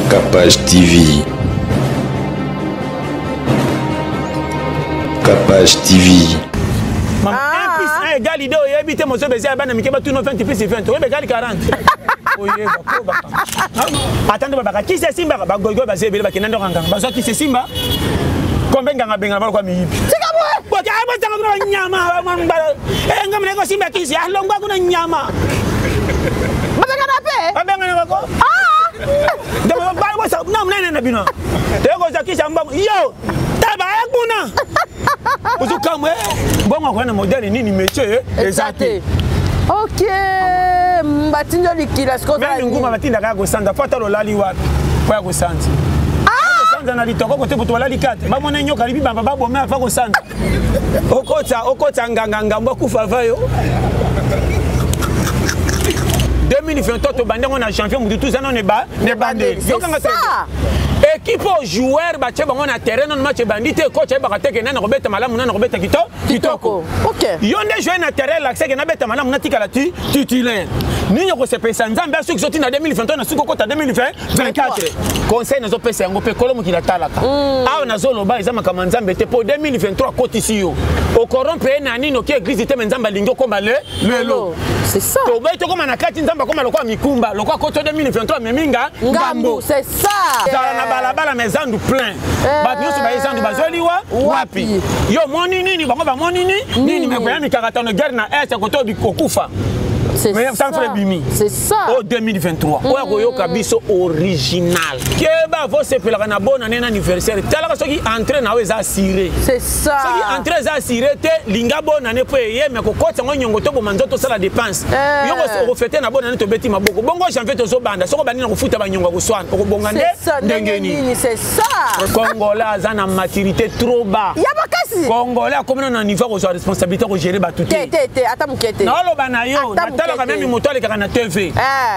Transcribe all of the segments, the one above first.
Capage TV. Capage TV. Mama, 1 plus 1 égale 2 oyebi te mozoba eza ya bana mike batuna 20 plus 20 oyebi égale 40 oyeba kobaka ata nde babaka kisi esimbaka bagoigoi baza ebele bakenda ndoko nganga bazwa kisi esimba kombe nganga bengana balokwa miyibi botanga kuna banyama ngambo naye kosimba kisi alongwa kuna nyama babengana mpe babengana bako nene na bino toyekozwa kisi ya mbongo yo taba ya kuna ozokamwe mbongo akoya na modele nini métier eza te ok batindi yo likila sikoyo nguma batindaka ya kosanza fo ata lolali wapi po ya kosanza kosanza na litoko kote butu balali kate bamona nyoka libi bamba babome afa kosanza okota okota nganga ngambo akufa va yo 2023 tobandi yango na janvier motu tuza nano ebandeli yokanga équipe oyo joueur batie bango na terrain nano match ebandi te coach ayebaka te ke nani akobeta malamu nani akobeta kitoko yo nde joueur na terrain lakisa ke nabeta malamu natikala ti titulaire nini okosepelisa nzambe asuki so ti na 2023 na suki okota 2024 conseil nazopesa yango mpe kolo mokili atalaka mm. awa nazoloba eza makambo ya nzambe te mpo 2023 akotisi yo okorompre ye na nini oki eglise te me nzambe alingi okoma le lelo toboyi tokoma na kati nzambe akoma lokola mikumba lokola koto 2023 amemi nga ngambo zala na balabala me zandu plein eh. bato nyonso baye zandu bazoliwa wapi yo omoni nini bango bamoni nini nini mekoya mikakatano guerre na est koto okufa mais sans frère bimi c'est ça oh 2023 oyo akoyoka biso original keba vosepelaka na bonne année na anniversaire talaka soki entrée na yo eza assuré c'est ça soki entrée eza assuré te linga bonne année mpo eye me kokotisa yango nyongo toboma nzoto tosala dépense eh. yo okofete na bonne année tobeti maboko bongo janvier tozobanda soki obandi na kofuta banyongo ya koswana okobonga nde ndenge nini c'est ça congolais aza na maturité trop bas ya makasi congolais akomi na niveau kozwa responsabilité kogere bato te te ata moke te naoloba na yo natalaka meme moto alekaka na tv eh.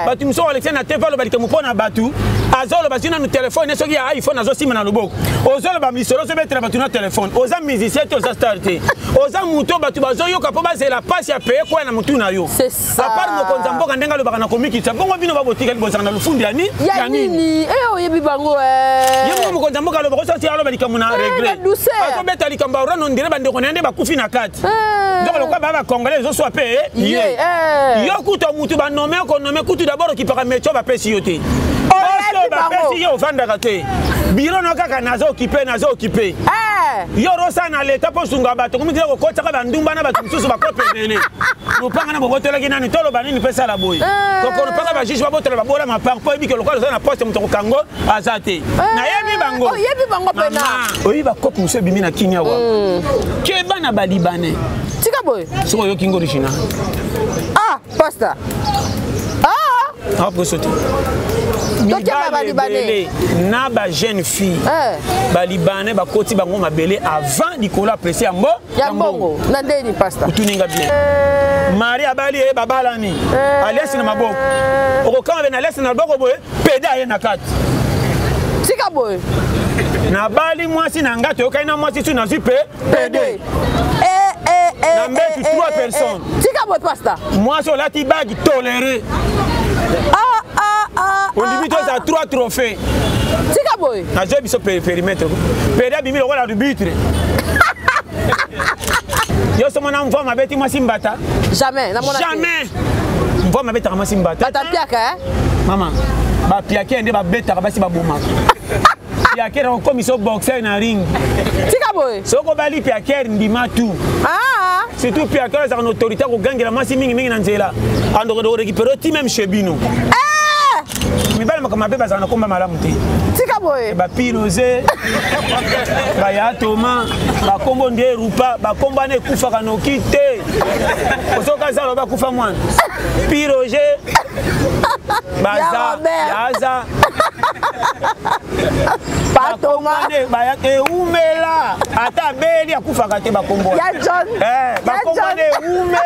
bato mosusu alekisa na tv aloba likambo mpo na bato azoloba zwi nanu telefone soki ya iphone azosima na loboko ozoloba misolo ozobetela bato na telefone oza musicien te oza star te oza moto bato bazoyoka mpo bazela mpasi ya peye kwaya na motu na yo apart mokonzi ya mboka ndenge alobaka na komikitisa bongo bino babotikali bozala na lofundi ya nini eh, oyebi bango eh. ye moko mokonzi ya mboka aloba kosasi aloba likambo na regret azobeta likambo ya orano ndire bandeko na ye nde bakufi na kati donc lokola baa bacongolais ezoswa mpe ye yo kutu motu banome okonome kutu dabord okipaka métier bapesi yo te oso bapesi yo ofandaka te biro no kaka naza okipe naza okipe yo rosala na leta mpo osunga bato komi tila kokotisaka bandumba na bato mosusu bakope ebele lopanga na bobotolaki nani toloba nini mpe sala boye kokolo mpaka bajuge babotola babola mapanga mpo oyebi ke lokola oza na poste moto akokango aza te nayebi bango oyebi bango mpena oyebi bakope mosusu ebimi na kini awa mm. keba na balibanais tika boye soki oyoki ngo original ah pasta ah aposo te mibali ebele na bajeune fille eh. balibanais bakoti bango mabele avant likolo apresi yango ya mbongo na ndeni pasta otuninga bien eh. mari abali ye babalani eh. aliasi na maboko okokama be na aliasi na maboko boye pede aye na kati tika boye nabali mwasi na ngai toyokani na mwasi su nazwi pe pede eh, eh, eh, na mbetu 3 personnes tika boye pasta mwasi olati bagi tolere ah, ah, ah, ondimi tozala 3 trophée tika boye nazwi biso périmètre pede abimi lokola arbitre yo somo na mvoma abeti mwasi mbata jamais namona jamais mvoma abetaka mwasi mbata batapiaka eh? mama bapiake nde babetaka basi babomaka piaker okomisa boxer na ring tika boye soki obali piaker ndima tout ah. surtout piaker azalaka na autorité akogangela mwasi mingimingi na nzela andokende korécupere ti meme chez bino eh! mibali makambo mabe bazalaka na komba malamu te tika boye bapirose baya toma bakombo nde erupa bakombo wana ekufaka noki te osoki aza loba akufa mwana piroge baza yaza eumela ata abeli akufaka te bakombo bakombo wana eumela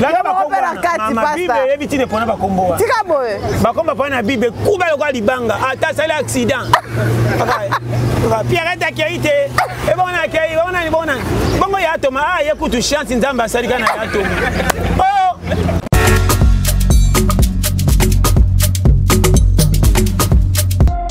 landa bakombo wana bible eyebi ntina epona bakombo wana tika boye bakombo mpona na bible kuba lokola libanga ata asali accident pierrette akei te ebongo na akei bongo nani bongo nani bongo ya atoma ah ye kutu chance nzambe asali kaka na ya atoma oh!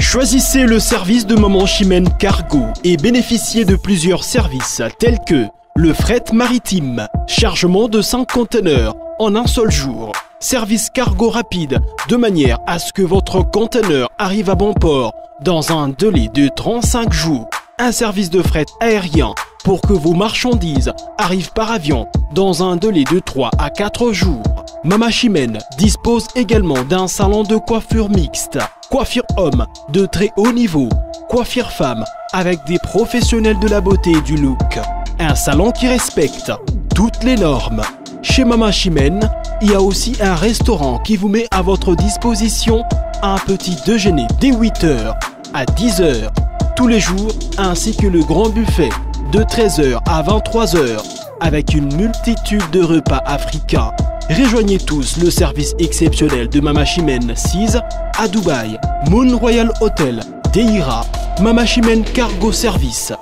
Choisissez le service de Maman Chimène Cargo et bénéficiez de plusieurs services tels que le fret maritime, chargement de 5 conteneurs en un seul jour, service cargo rapide de manière à ce que votre conteneur arrive à bon port dans un délai de 35 jours, un service de fret aérien pour que vos marchandises arrivent par avion dans un délai de 3 à 4 jours. Mama Chimène dispose également d'un salon de coiffure mixte, coiffure homme de très haut niveau, coiffure femme avec des professionnels de la beauté et du look. Un salon qui respecte toutes les normes. Chez Mama Chimène, il y a aussi un restaurant qui vous met à votre disposition un petit déjeuner dès 8h à 10h tous les jours ainsi que le grand buffet de 13h à 23h avec une multitude de repas africains. Rejoignez tous le service exceptionnel de Mama Chimène 6 à Dubaï, Moon Royal Hotel, Deira, Mama Chimène Cargo Service.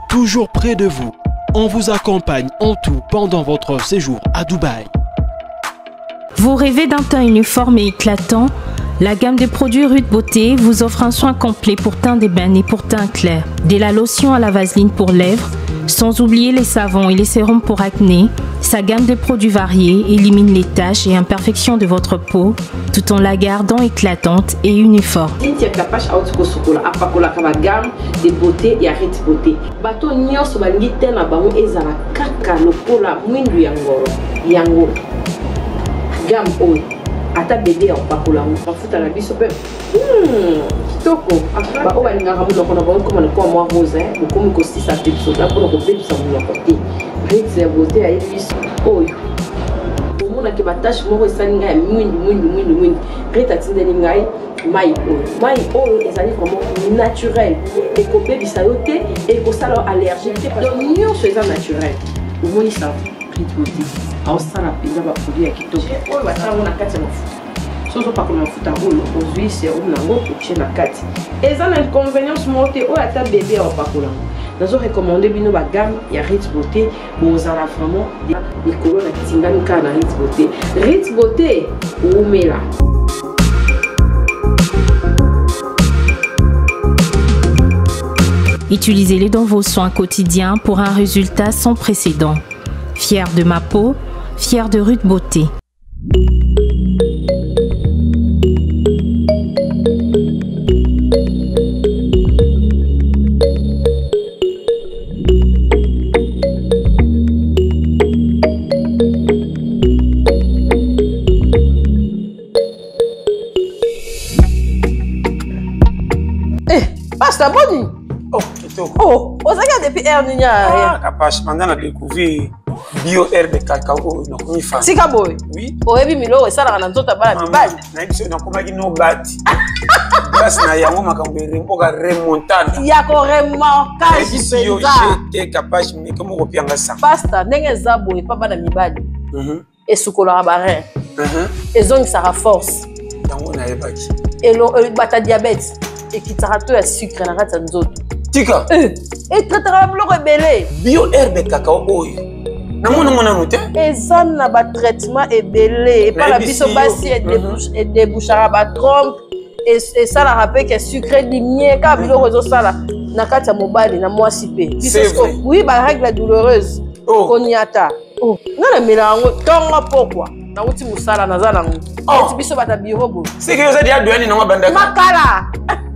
Toujours près de vous, on vous accompagne en tout pendant votre séjour à Dubaï. Vous rêvez d'un teint uniforme et éclatant? La gamme de produits Rude Beauté vous offre un soin complet pour teint d'ébène et pour teint clair. Dès la lotion à la vaseline pour lèvres, sans oublier les savons et les sérums pour acné, sa gamme de produits variés élimine les taches et imperfections de votre peau tout en la gardant éclatante et uniforme. Cynthia Kapash auti kosukola apakolaka ba gamme de beauté ya Rit Beauté. Bato nyonso balingi te na bango ezala kaka lokola mwindu ya ngolo. Yango gamme oyo ata bebe ya kopakola yango mafuta na biso mpe kitoko. Baoyo balingaka monoko na bango ekoma lokola mwa rose, bokomi kosisa mpe biso mpona kobebisa monoko te. Rit ya Beauté ayebi biso oyo omonaki batache moko esali ngai ya mwindu mwindu mwindu mwindu. Rit atindeli ngai mai oyo. Mai oyo ezali vraiment naturel, ekobebisa yo te, ekosala yo allergie te, donc nyonso eza naturel. Omoni sa Rit Beauté aosala mpenza baproduit ya kitoko oyo batia yango na kati ya mafuta. So ozopakola mafuta oyo, ozwi sérum nango otie na kati, eza na inconvénience moko te. Oyo ata bebe ya kopakola yango. Nazo recommander bino bagamme ya Rit Beauté, bozala vraiment likolo na tingami kaka na Rit Beauté. Rit Beauté oumela. Utilisez-les dans vos soins quotidiens pour un résultat sans précédent. Fier de ma peau, fier de Rude Beauté. Pasta, boni? Oh, kitoko. Oh, ozalaki depuis heure nini? Ah, Kapash, banda na découvrir bio herbe cacao oyo, nakomi fan. Tika boye. Oui. Oyebi miloko esalaka na nzoto ya bana mibali. Nayebi so nakomaki no bati grâce na yango makambo oka remontana. Ya koremorkage. Nayebisi yo. Mpenza. Jete Kapash, meke moko opianga sa. Pasta, ndenge eza boye mpa bana mibali, esukolaka barein, ezongisaka force. Yango nayebaki. Bata diabète, ekitaka to ya sucre na kati ya nzoto. Tika. Etraitaka biloko ebele. Bio herbe cacao oyo namona ngo nanu te. Eza na batraitement ebele epa na Nayebisi biso yo. basi. Edébouchaka batrompe, esalaka mpe ke sucre dimie kaka biloko ezosala na kati ya mobali na mwasi mpe biso. C'est vrai. Oui, barègle douloureuse. Oh. Koniata nga namela yango ntongo pokwa, nauti mosala, naza nango. Oh. Eti biso bata biro boye. Seke oza dia doyani nango abandaka. Makala.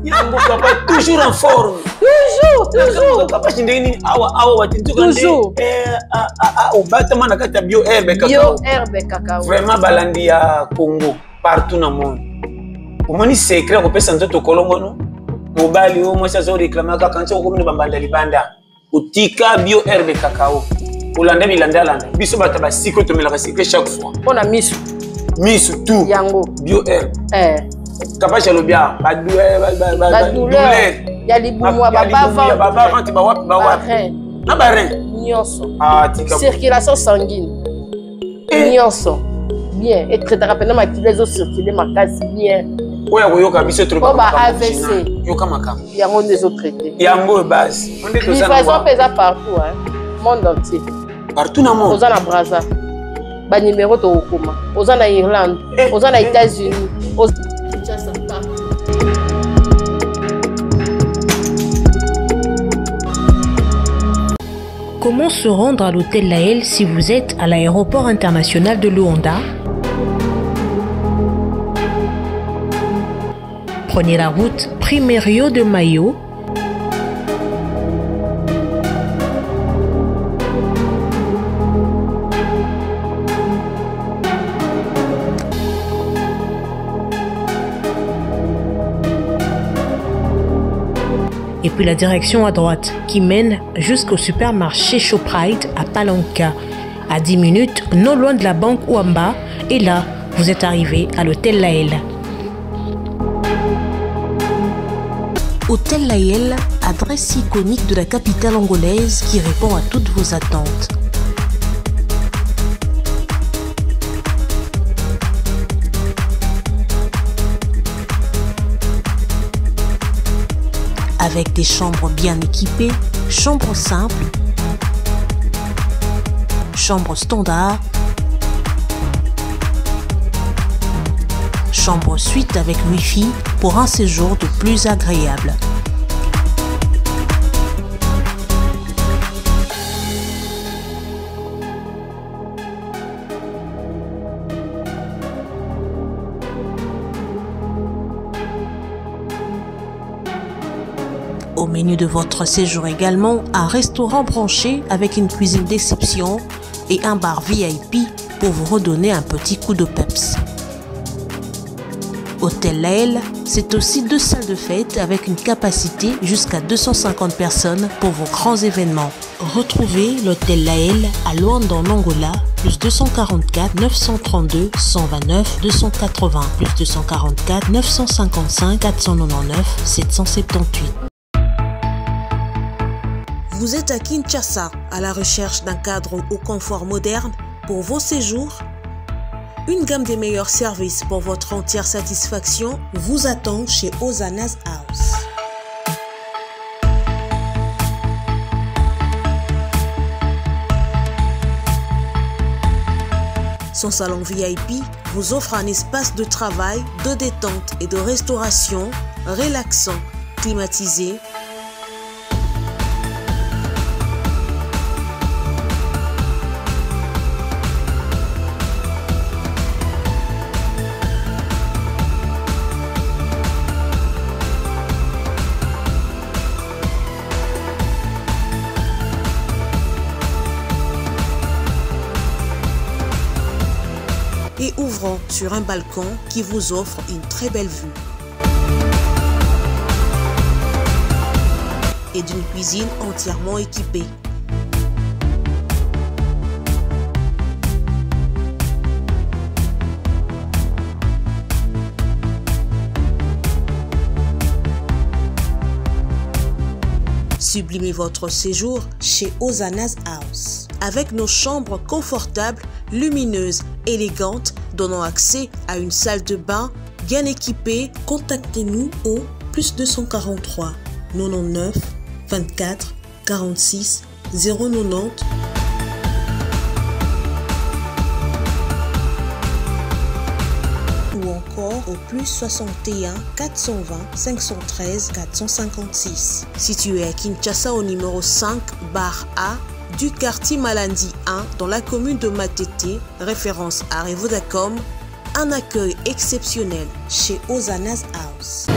Yango papa toujours en forme. Toujours, toujours. Papa, ndenge nini awa awa batintuka nde Toujours. obatama na kati ya bio herbe Bio cacao. Herbe cacao. Vraiment, balandi ya Congo partout na monde, omoni secret ya kopesa nzoto kolongono. Mobali oyo mwasi azoreklame kaka nti okomi na bambanda libanda, otika bio herbe cacao, olanda bilandalanda. Biso bato basike tomelaka sucre chaque fois. Mpo na miso. Misu tout. Yango. Bio herbe. Kapashi alobi awa badouleur ya libumu, ya babavante, bawapi bawapi na barein. Nyonso. Ah, tika. Circulation sanguine nyonso bien, etraitaka mpena makila ezocircule makasi bien. Oyo akoyoka biso. Po ba AVC. Yoka makambo. Yango nde ezotraite. Yango oyo base. Nde toza na Livraison mpe eza partout, hein? Monde entier. Partout na monde. Oza na Braza, banimero tokokoma. Oza na Irlande, oza na États-Unis, Kinshasa, partout. Comment se rendre à l'hôtel Laël si vous êtes à l'aéroport international de Luanda Prenez la route Primeiro de Mayo et puis la direction à droite qui mène jusqu'au supermarché Shoprite à Palanca, à 10 minutes non loin de la banque Ouamba. Et là, vous êtes arrivé à l'hôtel Laël. Hôtel Laël, adresse iconique de la capitale angolaise qui répond à toutes vos attentes. Avec des chambres bien équipées, chambres simples, chambres standard, chambre suite avec Wi-Fi pour un séjour de plus agréable. Au menu de votre séjour également, un restaurant branché avec une cuisine d'exception et un bar VIP pour vous redonner un petit coup de peps. Hôtel Laël, c'est aussi deux salles de fête avec une capacité jusqu'à 250 personnes pour vos grands événements. Retrouvez l'hôtel Laël à Luanda en Angola, plus 244 932 129 280, plus 244 955 499 778. Vous êtes à Kinshasa, à la recherche d'un cadre au confort moderne pour vos séjours Une gamme des meilleurs services pour votre entière satisfaction vous attend chez Ozana's House. Son salon VIP vous offre un espace de travail, de détente et de restauration relaxant, climatisé, et ouvrant sur un balcon qui vous offre une très belle vue. Et d'une cuisine entièrement équipée. Sublimez votre séjour chez Ozana's House. Avec nos chambres confortables, lumineuses, élégantes, donnant accès à une salle de bain bien équipée, contactez-nous au plus 243 99 24 46 090 ou encore au plus 61 420 513 456. Situé à Kinshasa au numéro 5 bar A du quartier Malandi 1 dans la commune de Matete, référence à Revodacom, un accueil exceptionnel chez Ozana's House.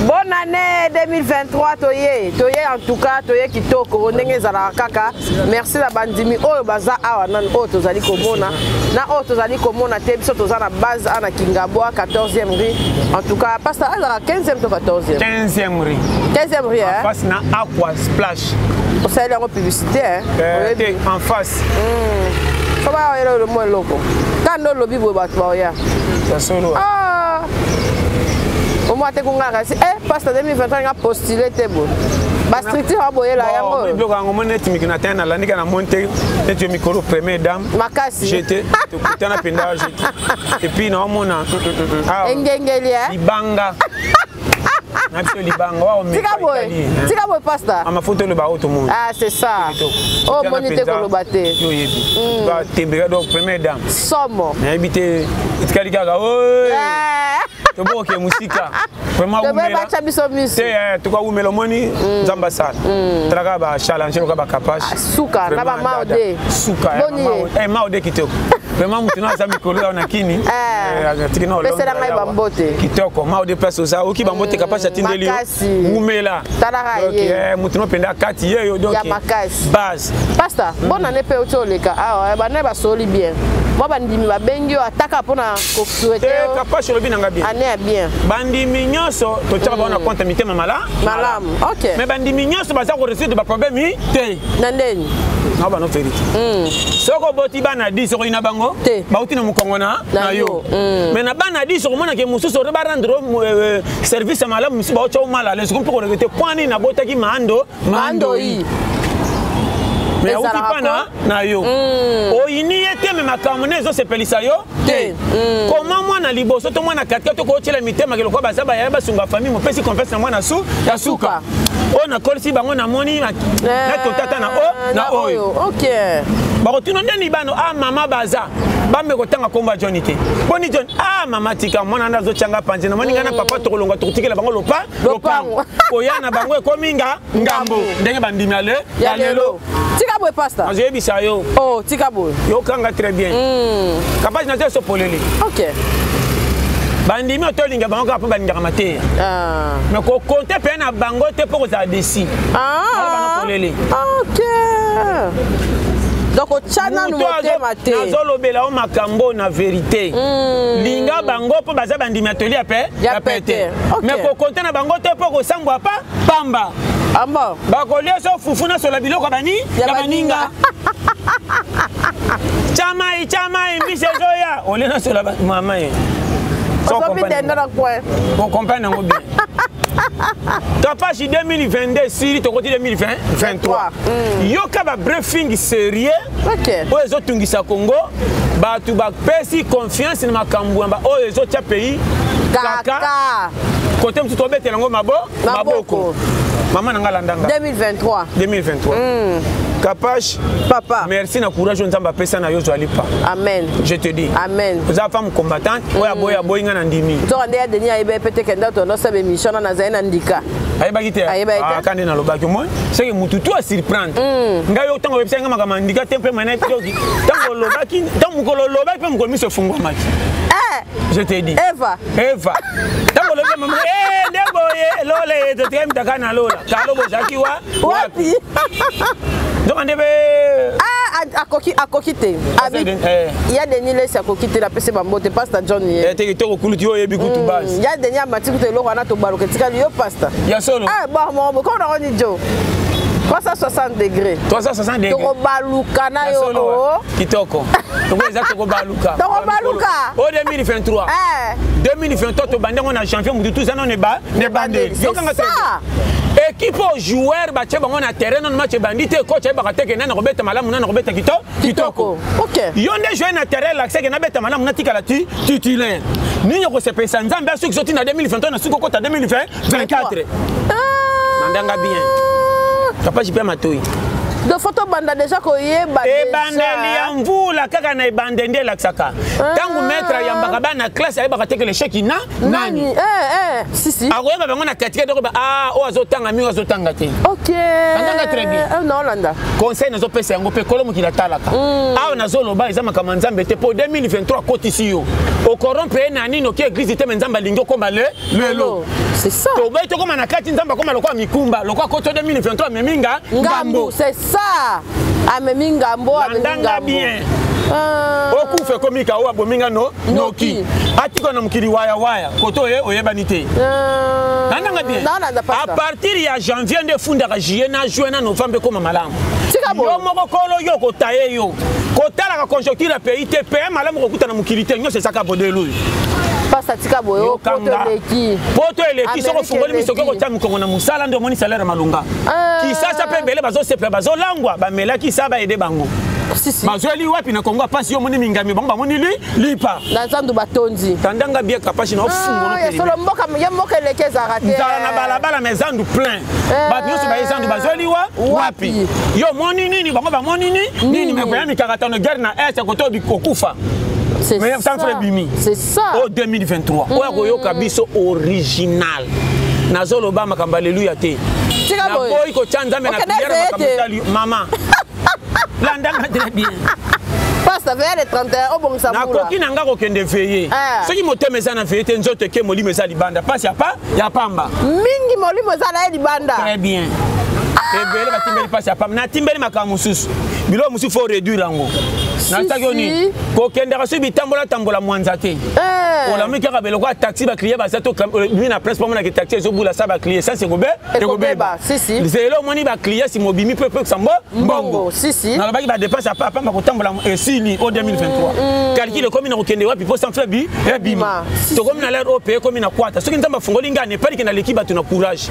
Bonne année 2023 toye toye en tout cas toye kitoko ndenge ezalaka kaka merci na bandimi oyo baza awa nanu oyo tozali komona na oyo tozali komona te biso toza na base awa na Kingabwa 14e rue en tout cas pasteur azalaka 15e to 14e 15e rue 15e rue hein? En face na Aqua Splash osaleli yango publicité hein? Euh, te en face so baoyela oyo mwa eloko kaka nde olobi boye bato baoya ya solo ah! omwa te kongaka kasi eh pasteur 2023 nga postule te boye bastructure aboyela yango biloko yango moni neti mikino ata nalandika na moni te neti yo mikolo première dame makasi jete tokutana mpenza jete epuis naomona engengeli libanga na biso libanga wa tika boye tika boye pasta amafuta oloba oyo tomoni ah c'est ça oyo omoni te koloba te yo oyebi hmm. batembeka donc première dame somo nayebi te etikali kaka Toboke mosika. Vraiment wumela. Bacha biso miso. Te eh, tuka wumela omoni mm. Nzambe asala. Mm. Talaka ba challenge loka ba kapache. Ah, suka na ba maode. Suka. Boni. Eh maode kitoko. Vraiment mutu na aza mikolo ya na kini. Eh, atiki na Pesela ngai bambote. Kitoko maode place oza oki bambote kapache atindeli yo. Wumela. Talaka ye. Eh mutu no penda kati ye yo donc. Ya makasi. Base. Pasteur, bonne année pe oti oleka. Ah, bana basoli bien. Mwa bandimi babengi yo ataka mpona kosouhaite eh, kapache olobi nanga bien année ya bien. Bandimi nyonso totiaka bango na compte ya mitema malamu. Ok. Mais bandimi nyonso baza koresoudre baproblème te. Na ndeni? Na bano vérité. Soki oboti bana 10 okoyina bango bauti na mokongo na yo. Mais na bana 10 okomonake mosusu ore barendre service ya malamu, mosusu baotya o mal à l'aise mpo koregretter mpo nini nabotaki maando maandoi. Mais auti mpa na yo oyini ye te, me makambo nde ezosepelisa yo te. Koma mwana liboso to mwana katikati okotyela mitema ke lokola baza bayaya basunga famille, mopesi confiance na mwana su ya suka oyo nakolisi bango, namoni na totata na o na oyo bakotuna ndeni bano a mama baza bambe kotanga kombo ya John te. Boni John? Ah mama, tika mwana nde azotyanga panzi, namoni ngai na papa tokolonga, tokotikela bango lopa lopango, koya na bango ekomi nga ngambo ndenge bandimi ale ya lelo. Tika boye, pasteur. Nazoyebisa yo. Oh, tika boye. Yokanga très bien. Kapasi nazo esopoleli. Bandimi oyo tolinga bango kaka mpo balingaka mateya, mais kokonte mpe na bango te mpo kozala desi polele. Ok, donc otya nanu motema te. Nazolobela yo makambo na vérité. Linga bango mpo baza bandimi ya toli ya pe ya pete, mais kokonte na bango te mpo kosambwa pa pamba. Ah bon. Bakolia so fufu nasola biloko bani ya baninga. Chamai chamai, mbisi ezoya, olie nasola mama ye. Ozobi dendo na coin. Okomprendre yango bien. Kapashi, 2022 esili, tokoti 2023. Yoka babriefing sérieux oyo ezotungisa Congo. Bato bapesi confiance na makambo ya oyo ezotya pays kaka. Kote mosusu tobetela yango maboko. Mama na nga, landanga. 2023. 2023, Kapash. Papa. Merci na courage oyo Nzambe apesa na yo, ozwali pa. Amen. Je te dis. Amen. Oza femme combattante oyo aboyi aboyi, nga na ndimi. Nzoka nde ya Denis ayeba pe te kenda tonosala émission na nazali na ndika. Ayebaki te. Ayebaki te. Aka nde nalobaki moi seke mutu tu asurprendre ngai yo ntango oyebisaki nga makambo ya ndika te mpe mana yoki ntango olobaki, ntango mokolo olobaki mpe mokolo miso efungwamaki. Je te dis. Eva. Eva, ntango olobi mama nde boye lola ye totikaki mitaka na lola kalo bozalaki wa wapi? Nzoka nde be Akoki, akoki te. Ya Denis Lesi akoki te. Napesi bambote pasteur John ye. Te, kitoko kulutu, yo oyebi kutu base. Ya Denis amati kutu eloko wana, tobaluka etikali yo pasteur. Ya solo. Bon, koma nango ni jo 360 degré. 360 degré. Tokobaluka na yo. Kitoko toko eza, tokobaluka. Tokobaluka. O 2023, 2023 tobandi yango na janvier, mutu tuza nano ebandeli. Yokanga équipe oyo joueur batie bango na terrain nano match ebandi te, coach ayebaka te ke nani akobeta malamu, nani akobeta kitoko. Yo nde joueur na terrain, lakisa ke nabeta malamu, natikala ti titulaire. Nini okosepelisa Nzambe asuki so ntina 2023 na suki okota 2024. Mandanga bien, papa jipe matoi. Donc faut tobanda déjà koyeba. Ebandeli ya mvula kaka na ebande nde elakisaka. Ntango maître ayambaka bana classe, ayebaka te ke l'échec na nani. Si, si. Akoyeba bango na katikati, akoyeba ah oyo azotanga mingi, azotanga te. Andanga très bien. Naolanda. Conseil nazopesa yango mpe kolo mokili atalaka awa, nazoloba eza makambo ya Nzambe te, mpo 2023 akotisi yo okorrompre ye na nini? Oki église te, me Nzambe alingi okóma le lelo. C'est ça. Toboyi tokóma na kati, Nzambe akóma lokola mikumba, lokola koto 2023 amemi nga ngambo. C'est ça, amemi ngambo, amemi Landanga ngambo. bien. Okufa ekomika oyo abomi nga no noki atika na mokili wayawaya koto oye oyebani te. Nandanga bien. Naolanda, À pasteur. partir ya janvier nde efundaka juillet na juin na novembre ekóma malamu. Tika boye. Yo moko kolo yo kotaye yo kotalaka conjoncture ya pays te, pays malamu kokuta na mokili te, nyonso ezaka bodelu oyo. Pasteur, tika boye o poto. Yokanga. Eleki. Poto eleki soki Amérique ofungoli miso okoki eleki. kotia mikongo na mosala nde omoni salaire ya malunga. Kisasa mpe ebele bazosepela, bazolangwa, bamelaki sa baede bango. Si, si. Bazweli wapi na Kongo apasi? Yo omoni mingami, bango bamoni li lipa. Na zandu batondi. Tandanga bien, Kapasi na ofungola. Ya solo, mboka ya mboka eleki ezalaka te. Nzala na balabala, me zandu plein, bato nyonso baye zandu, bazweli wa wapi? Yo omoni nini? Bango bamoni ni nini? Me koya mikakatano, guerre na Est, koto okufa. Mais sans frère bimi. C'est ça. Oh 2023. Oyo akoyoka biso original. Nazoloba makambo aleluya te. Naboyi kotya Nzambe na prière makambo etali mama. Landanga très bien. Pasta veille le 31 obongisa mbula. Nakoki na nga kokende veille. Eh. Soki motema eza na veille te nzoto eke molimo eza libanda. Pasi ya pa ya pamba. Mingi molimo eza na ye libanda. Très bien. Ebele batimbeli pasi ya pamba. Natimbeli makambo mosusu. Biloko mosusu faut réduire yango. Nataki yo nini? Kokendaka soki bitambola tambola mwanza te. Eh. Olamuki kaka beloko ya taxi ba client baza to bimi na place pamona ke taxi ezobula sa ba client essence ekobe ekobeba. Zelo omoni ba client sima obimi mpe pekisa mbo mbongo. Nalobaki ba dépense ya pamba kotambola esili o 2023. Calcul ekomi na kokende wapi mpo sans bi ebima. Tokomi na l'heure oyo pe ekomi na kwata. Soki Nzambe afungoli ngai nepali ke naleki bato na courage.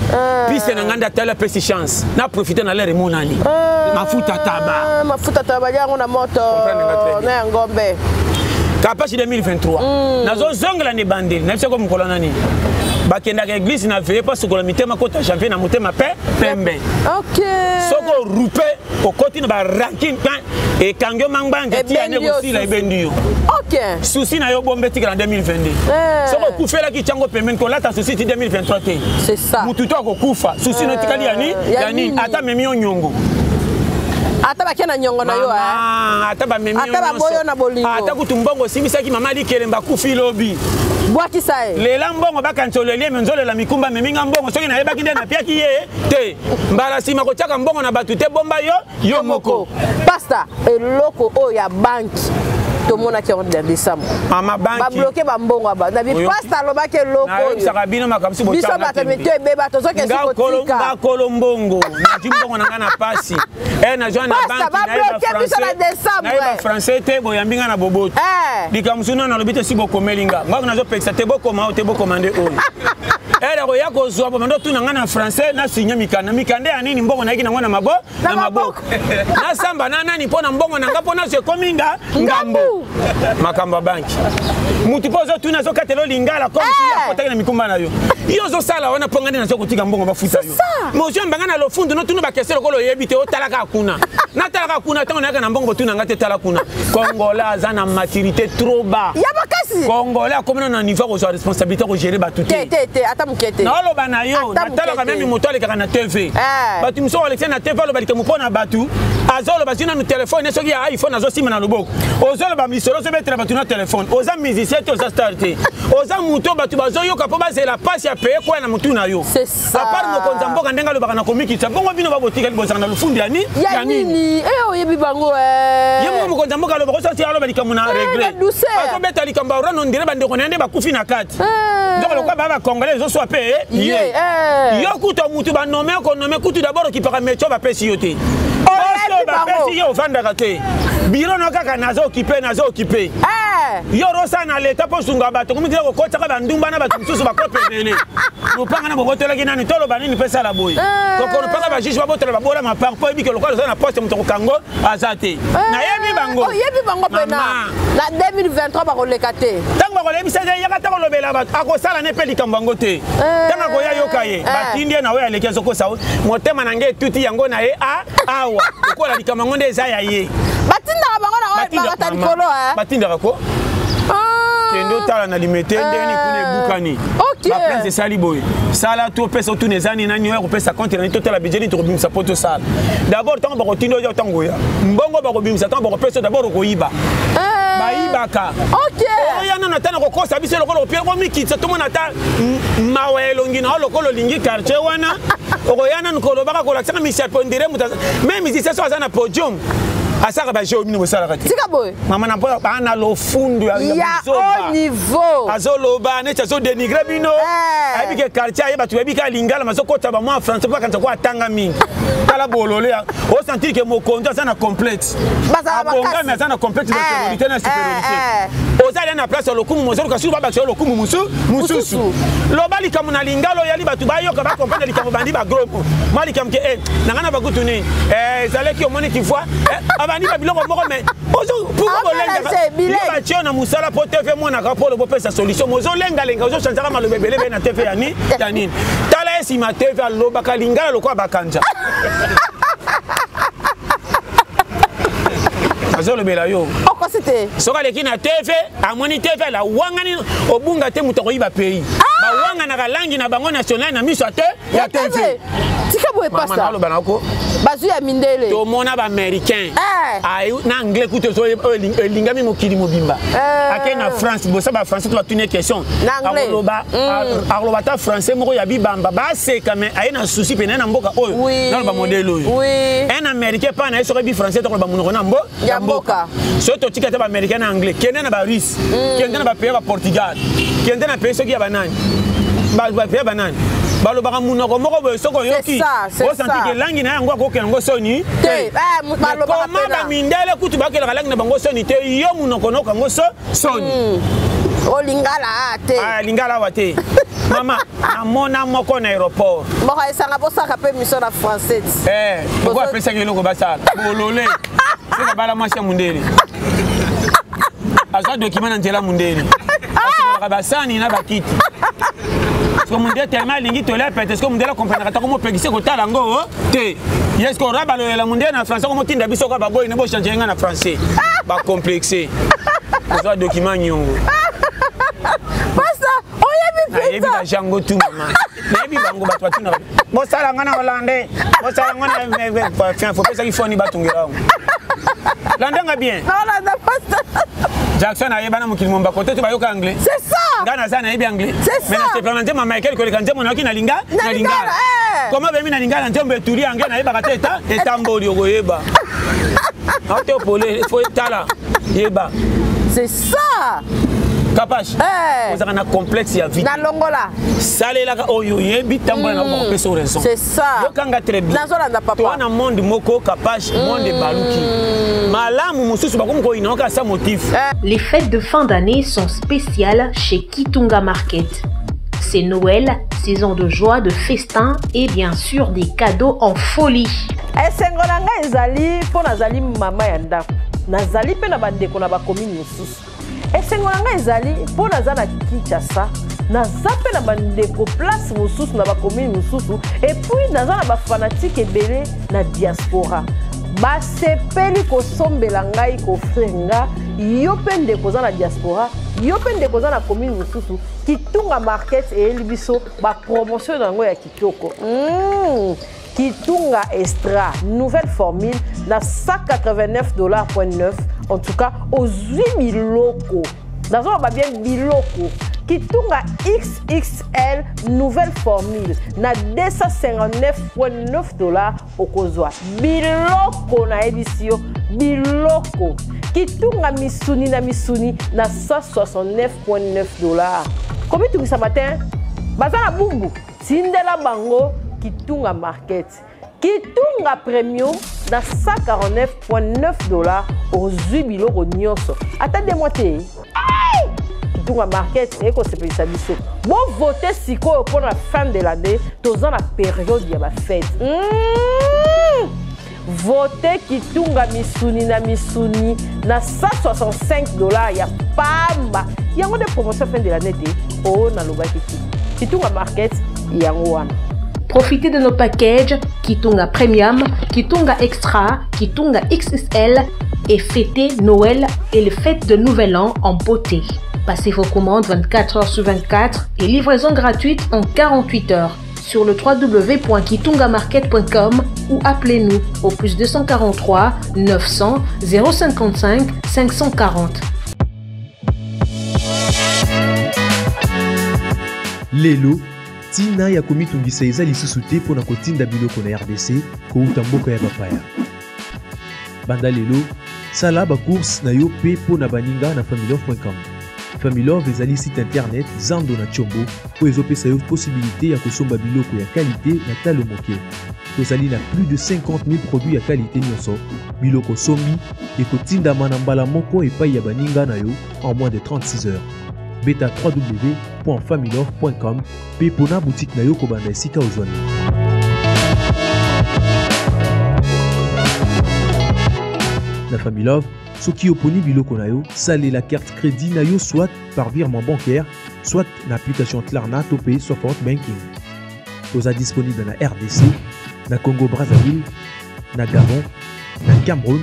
Piste na ngai nde atali apesi chance. Na profiter na l'heure emonani. Mafuta taba. Mafuta taba yango na moto na ya ngombe. Kapashi 2023. Nazozongela na ebandeli. Nayebisaki yo mokolo nani? Bakendaka église na veille mpo asukola mitema kota janvier na motema pe pembe. Soki orupe okoti na ba rancune ekangi yo mangbanga ti ane kosila ebendi yo. Souci na yo bombe etikala na 2022. Soki okufelaki tiango pembeni kolata souci ti 2023 te. Mutu to akokufa souci no etikali ya nini? Ya nini? Ata memi yo nyongo. Ata bakie na nyongo na yo, eh. Ata bamemi yo Ata baboyo na bolingo. Ata kutu mbongo osimbisaki mama likelemba akufi lobi. Bwakisa ye. Lela mbongo bakanisa oleli ye me nzolela mikumba amemi nga mbongo soki nayebaki nde napiaki ye te. Mbala nsima kotiaka mbongo na bato te bomba yo yo moko. Pasta, eloko oyo ya banki tomonaki yango na décembre. Mama banki. Ba bloquer ba mbongo ba. Na bi pasta alobaki eloko oyo. Nayebisaka bino makambo si Biso bato mito ebeba tozokende kotika. Nga kolo mbongo, nazwi mbongo na nga na pasi. Eh nazwa na banki nayeba français te boyambi nga na boboto. Likambo mosusu nano nalobi te si bokomeli nga. Nga nazopekisa te bokoma oyo te bokoma nde oyo. Ere koya kozwa bomando tuna nga na français na signe mikanda. Mikanda ya nini mbongo nayaki nango na mabo na maboko. Nasamba na nani mpo na mbongo na nga mpo nazwa ekomi nga ngambo. Makambo ya banki. Mutu mpo ozotuna azokatela lingala comme si akotaki na mikumba na yo. Yo ozosala wana mpo nga nde nazo kotika mbongo bafuta yo. Mozwi mbanga na lofundu notuna bakese lokola oyebi te otalaka kuna. Natalaka kuna ntango nayaka na mbongo botuna nga te tala kuna. Congolais aza na maturité trop bas. Ya makasi. Congolais akomi na niveau kozwa responsabilité ko gérer bato te. Te te ata moke te. Naoloba na yo natalaka meme moto alekaka na TV. Bato mosusu alekisa na TV aloba likambo mpo na bato. Azoloba zwi nanu telefone soki ya iPhone azosima na loboko. Ozoloba misolo ozobetela bato na telefone. Oza musicien te oza star te. Oza moto bato bazoyoka mpo bazela pasi ya paye kwaya na motu na yo. À part mokonzi ya mboka ndenge alobaka na komikitisa bongo bino babotikali bozala na lufundu ya ni ya nini? Eh oyebi bango eh. Ye moko mokonzi ya mboka alobaka osasi aloba likambo na regret. Azobeta likambo ya Rwanda ondire bandeko na ye nde bakufi na kati. Nzoko lokola ba ba congolais ezoswa pe ye. Yo kutu mutu ba nommé ko nommé kutu d'abord okipaka métier bapesi yo te. Oyo bapesi yo ofandaka te. Biro no kaka nazo okipe nazo okipe. Yo rosa na leta mpo sunga bato komi tila kokotaka bandumba na bato mosusu bakope ebele. Mopanga na bobotelaki nani toloba nini mpe sala boye. Kokolo mpaka ba juge babotela babola mapanga mpo yebi ke lokola oza na poste moto kokango aza te. Nayebi bango. Oyebi bango pena. Na 2023 bakoleka te. Ntango bakolebisa ye yaka ta kolobela bato akosala ne mpe likambo yango te. Ntango akoya yoka ye batindi ye na oyo aleki azokosa motema na ngai etuti yango na ye a awa lokola likambo yango nde eza ya ye. Batindaka bango na oyo bakata likolo. Batindaka ko. Kende otala na limete ndenge nini kuna ebukani. Ba prince esali boye. Sala to pesa otuna eza nini nani oyo akopesa compte na nini totala budget nini tokobimisa mpo tosala. D'abord ntango bakotinda oyo ntango oya. Mbongo bakobimisa ntango bakopesa d'abord okoyiba. Bayibaka. Oya nano ata na kokosa biso lokola opia komikitisa tomona ata mawa ya elongi na yo lokola olingi quartier wana okoya nanu kolobaka kolakisaka misapi ondire moto meme musicien so aza na podium asaka ba jeu bino bosalaka te. Tika boye. Mama na mpo bana lofundu ya haut niveau. Azoloba neti azo dénigrer bino. Ayebi ke quartier aye bato bayebi ka lingala mazokota ba mwa français mpo akanisa ko atanga mingi. Tala bolole ya o sentir ke mokonzi aza na complexe. Abongami aza na complexe d'infériorité na supériorité. Oza ali na place ya lokumu mozoluka susu babakisa yo lokumu mosusu. Loba likambo na lingala oyali bato bayoka ba comprendre likambo bandi ba gros mots. Mwa likambo ke na nga na bakutu nini? Ezalaki omoni tu vois abandi ba biloko moko mais ozo pourquoi bolenga yo batie na mosala po TV mwana ka po bopesa solution mozolengalenga ozochanzaka maloba ebele ebele na TV ya nini ya nini tala ye nsima TV alobaka lingala lokola bakanja. Nazolobela yo. Okosi te. Soki aleki na TV, amoni TV alawangani obunga te moto akoyiba pays. Ah! Bawanganaka langi na bango national na miso te ya TV. Tika boye pasta. Mama naloba nako. Bazwi ya mindele. Tomona ba américain. Eh. Na anglais kutu elingami mokili mobimba. Eh. Ake na France, bosa ba français to batuni question. Akoloba akoloba ata français moko ya bibamba baseka mais aye na souci pene na mboka oyo. Naloba modèle oyo. Un américain pa na ye soki ayebi français tokoloba monoko na mbo ya mboka. Soki totika ata baaméricain na anglais, kende na barusse, kende na bapays ya baportugal, kende na pays soki ya banani, bapays ya banani balobaka monoko moko boye, soki oyoki osanti ke langi na yango akokela yango soni te. Koma bamindele kutu bakelaka langi na bango soni te, yo monoko noka yango soni. Olingala te. Lingala awa te. Mama, namona moko na aéroport. Moko esanga bosaka mpe mission na français. Moko apesaki eloko basala bolole, soki abala mwasi ya mundele, azwa document na nzela mundele, asokolaka basani na bakiti. Soki mundele tellement alingi tolia pete, soki mundele akomprenaka tako mopekisi kotala yango te. Ye soki ora balolela mundele na français, komotinda biso kaka baboyi ne bochange nga na français, bacomplexe ozwa document nyongo. Pasta, oyebi. Nayebi bajango tu, mama, nayebi bango. Bato batunaka bosala nga na hollandais, bosala nga na fopesaki foni batungela yango. Landanga bien. Naolanda, pasta. Jackson ayeba na mokili momba kote to bayoka anglais. C'est ça. Nga naza nayebi anglais. C'est ça. Mais nasepela na nzembo ya Michael koleka nzembo nayoki na linga na lingala. Koma bemi na lingala, nzembo etuli anglais nayebaka te eta etamboli okoyeba aote opole fo etala yeba. C'est ça. Kapash, ozalaka na complexe ya vie. Na longola. Salelaka oyo oyebi, tambola na bakopesa raison. C'est ça. Yokanga très bien. Nazolanda, papa. Toa na monde moko, Kapash, monde ebaluki malamu mosusu bakomi koyina oka sa motif. Les fêtes de fin d'année sont spéciales chez Kitunga Market. C'est Noël, saison de joie, de festin et bien sûr des cadeaux en folie. Esengo na ngai ezali mpo nazali mama ya ndako, nazali mpe na bandeko na bakomini mosusu. Esengo na ngai ezali mpo naza na Kinshasa, naza mpe na bandeko place mosusu na bakomini mosusu, et puis naza na bafanatike ebele na diaspora basepeli kosombela ngai, koofrir nga. Yo mpe ndeko oza na diaspora, yo mpe ndeko oza na commune mosusu, Kitunga Market eyeli biso bapromotion na yango ya kitoko. Kitunga Extra nouvelle formule na 189,9 $. En tout cas ozwi biloko, nazoloba bien biloko. Kitunga XXL nouvelle formule na 259,9 $, okozwa biloko, nayebisi yo biloko. Kitunga misuni na misuni na 169,9 $. Komitungisa matin baza na bumbu, tindela bango Kitunga Market. Kitunga Premium na 149,9 $, ozwi biloko nyonso ata 2 mois te. Kitunga Market ekosepelisa biso. Bovote sikoyo mpona fin de l'année, toza na période ya bafete. Vote Kitunga misuni na misuni na 165 $ ya pamba. Yango nde promotion fin de l'année te oyo nalobaki te. Kitunga Market yango wana. Profitez de nos packages Kitunga Premium, Kitunga Extra, Kitunga XXL et fêtez Noël et les fêtes de Nouvel An en beauté. Passez vos commandes 24 heures sur 24 et livraison gratuite en 48 heures sur le www.kitungamarket.com ou appelez-nous au plus 243 900 055 540. Lelo ntina ya komitungisa eza lisusu te mpo na kotinda biloko na RDC kouta mboka ya bapaya. Banda lelo, sala bacourse na yo mpe mpo na baninga na familove.com. Familove ezali site internet zando na Tshombo oyo ezopesa yo possibilité ya kosomba biloko ya qualité na talo moke. Tozali na plus de 50 000 produits ya qualité nyonso. Biloko sombi ekotindama na mbala moko epai ya baninga na yo en moins de 36 heures. Beta www.familove.com mpe pona boutique na yo kobanda esika ozwami. Na Familove, soki oponi biloko na yo, salela carte crédit na yo soit par virement bancaire, soit na application Klarna to mpe Sofort Banking. Toza disponible na RDC, na Congo Brazzaville, na Gabon, na Cameroun.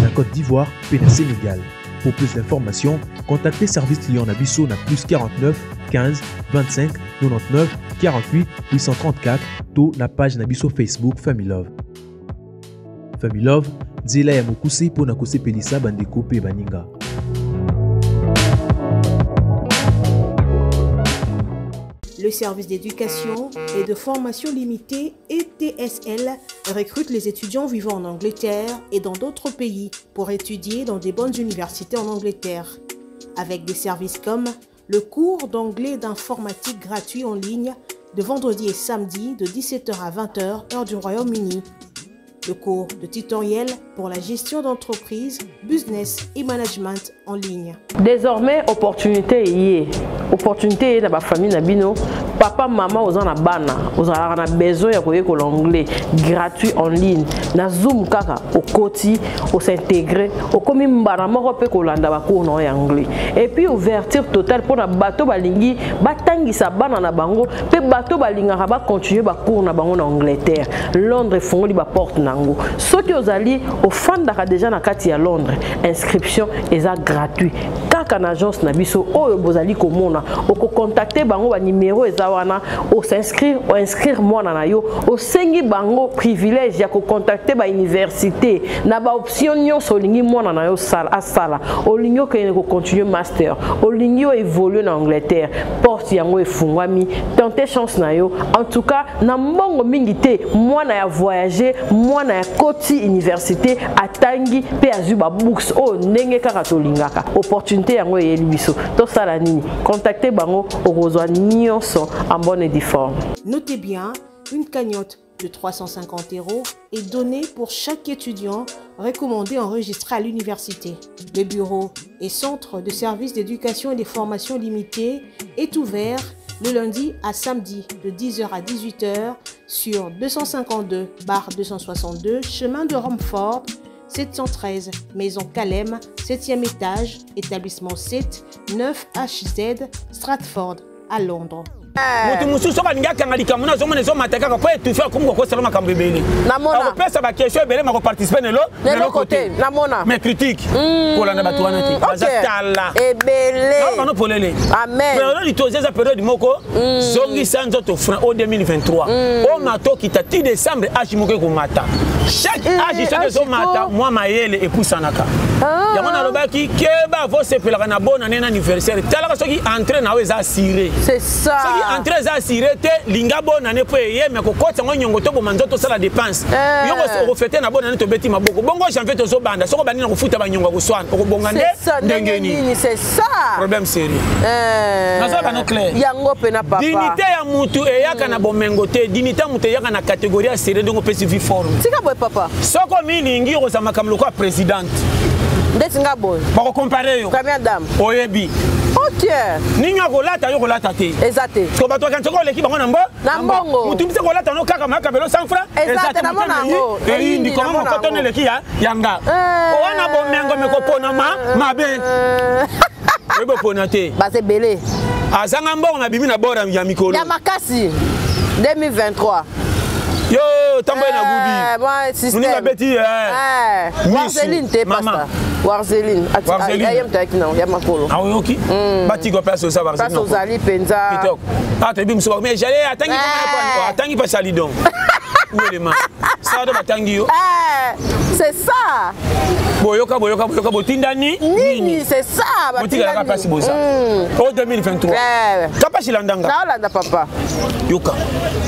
na Côte d'Ivoire mpe na Sénégal. Pour plus d'informations, contactez service client na biso na plus 49 15 25 99 48 834 to na page na biso Facebook Familove. Familove, nzela ya mokuse mpo na kosepelisa bandeko mpe baninga. Le service d'éducation et de formation limitée ETSL recrute les étudiants vivant en Angleterre et dans d'autres pays pour étudier dans des bonnes universités en Angleterre. Avec des services comme le cours d'anglais d'informatique gratuit en ligne de vendredi et samedi de 17h à 20h heure du Royaume-Uni. Le cours de tutoriel pour la gestion d'entreprise, business et management en ligne. Désormais, opportunité y Opportunité est dans ma famille na bino. Papa, maman, oza na bana, ozalaka na besoin ya koyekola anglais gratuit en ligne. Na Zoom kaka okoti, os'intégrer, okomi mbala moko pe kolanda ba cours na ya anglais. Et puis ouverture totale pona bato balingi batangisa bana na bango pe bato balingaka ba continuer ba cours na bango na Angleterre. Londres efongoli ba porte nango. Soki ozali ofandaka déjà na kati ya Londres, inscription eza gratuit. Kaka na agence na biso oyo bozali komona, oko contacter bango ba numéro eza wana, o s'inscrire, o inscrire mwana na yo, osengi bango privilège ya ko contacter ba université na ba option nyonso olingi mwana na yo sala asala, olingi okende ko continuer master, olingi o évoluer na Angleterre, porte yango efungwami, tenter chance na yo. En tout cas, na mbongo mingi te, mwana ya voyager, mwana ya koti université atangi pe azwi ba books oyo ndenge kaka tolingaka. Opportunité yango eyeli biso. Tosala nini? Contacter bango okozwa nyonso en bonne et due forme. Notez bien, une cagnotte de 350 euros est donnée pour chaque étudiant recommandé enregistré à l'université. Le bureau et centre de services d'éducation et de formation limitée est ouvert le lundi à samedi de 10h à 18h sur 252/262 chemin de Romford, 713 Maison Calem, 7e étage, établissement 7, 9 HZ, Stratford, à Londres. Moto mosusu soki alingi akanga likambo na azomona ezomata kaka po etufi akomi kokosala makambo ebele. Namona. Akopesa baquestion ebele ma koparticipe nelo Neloko te, namona. Mais critique kolanda bato wana te. Baza tala Ebele. Bano polele. Amen. Période toza eza période moko zongisa nzoto frein o 2023 o mata okita ti décembre âge moko ekomata. Chaque âge soki âge ezomata ko. mwa mayele epusanaka. Yango nalobaki keba vosepelaka na bonne année na anniversaire, talaka soki entrée na yo eza assuré. C'est ça. Soki entrée eza assuré te, linga bonne année po eye me kokotisa yango nyongo to boma nzoto osala dépense. Yo okofete na bonne année tobeti maboko. Bongo janvier tozobanda, soki obandi na kofuta banyongo ya koswana, okobonga nde C'est ça, ndenge ndenge nini? nini, c'est ça. Problème sérieux. Nazoba bano clair. Yango pe na papa. Dignité ya mutu eyaka na bomengo te, dignité ya mutu eyaka na catégorie ya sérieux ndenge opesi vie forme. Tika boye papa. Soko milingi okozala makambo lokola présidente. Ndeti nga boye. Bakocompare yo. Première dame. Oyebi. Ok. Nini akolata yo kolata te. Eza te. Parce que bato bakanisi soki oleki bango na mbo? Na mbongo. Mutu mpe kolata no kaka mayaka velo 100 francs. Eza te, namona yango. Eyindi, Eyindi, koma namona mokoto yango. neleki ya nga. Owana bomengo mekopona mabe. Oyebi opona te. Baza ebele. Azanga mbongo na bimi na bord ya mikolo. Ya makasi. 2023. Yo, tambo na gudi. Moi, système. Muninga beti, Misu. Warzeline te, Mama. pasta. Warzeline. Ati, Warzeline. ayem tayaki na, ya makolo. Ah, oyoki? Batiko place oza Warzeline. Place ozali penza. Kitoko. Ah, toyebi mosusu ba, mais j'allais atangi koma ya atangi pa Salidon. Où est le man? Ça do batangi yo. C'est ça. Boyoka, boyoka, boyoka, botindani Nini, c'est ça, batindani. Botikalaka place boza. O 2023. Kapasi landanga. Naolanda papa. Yoka.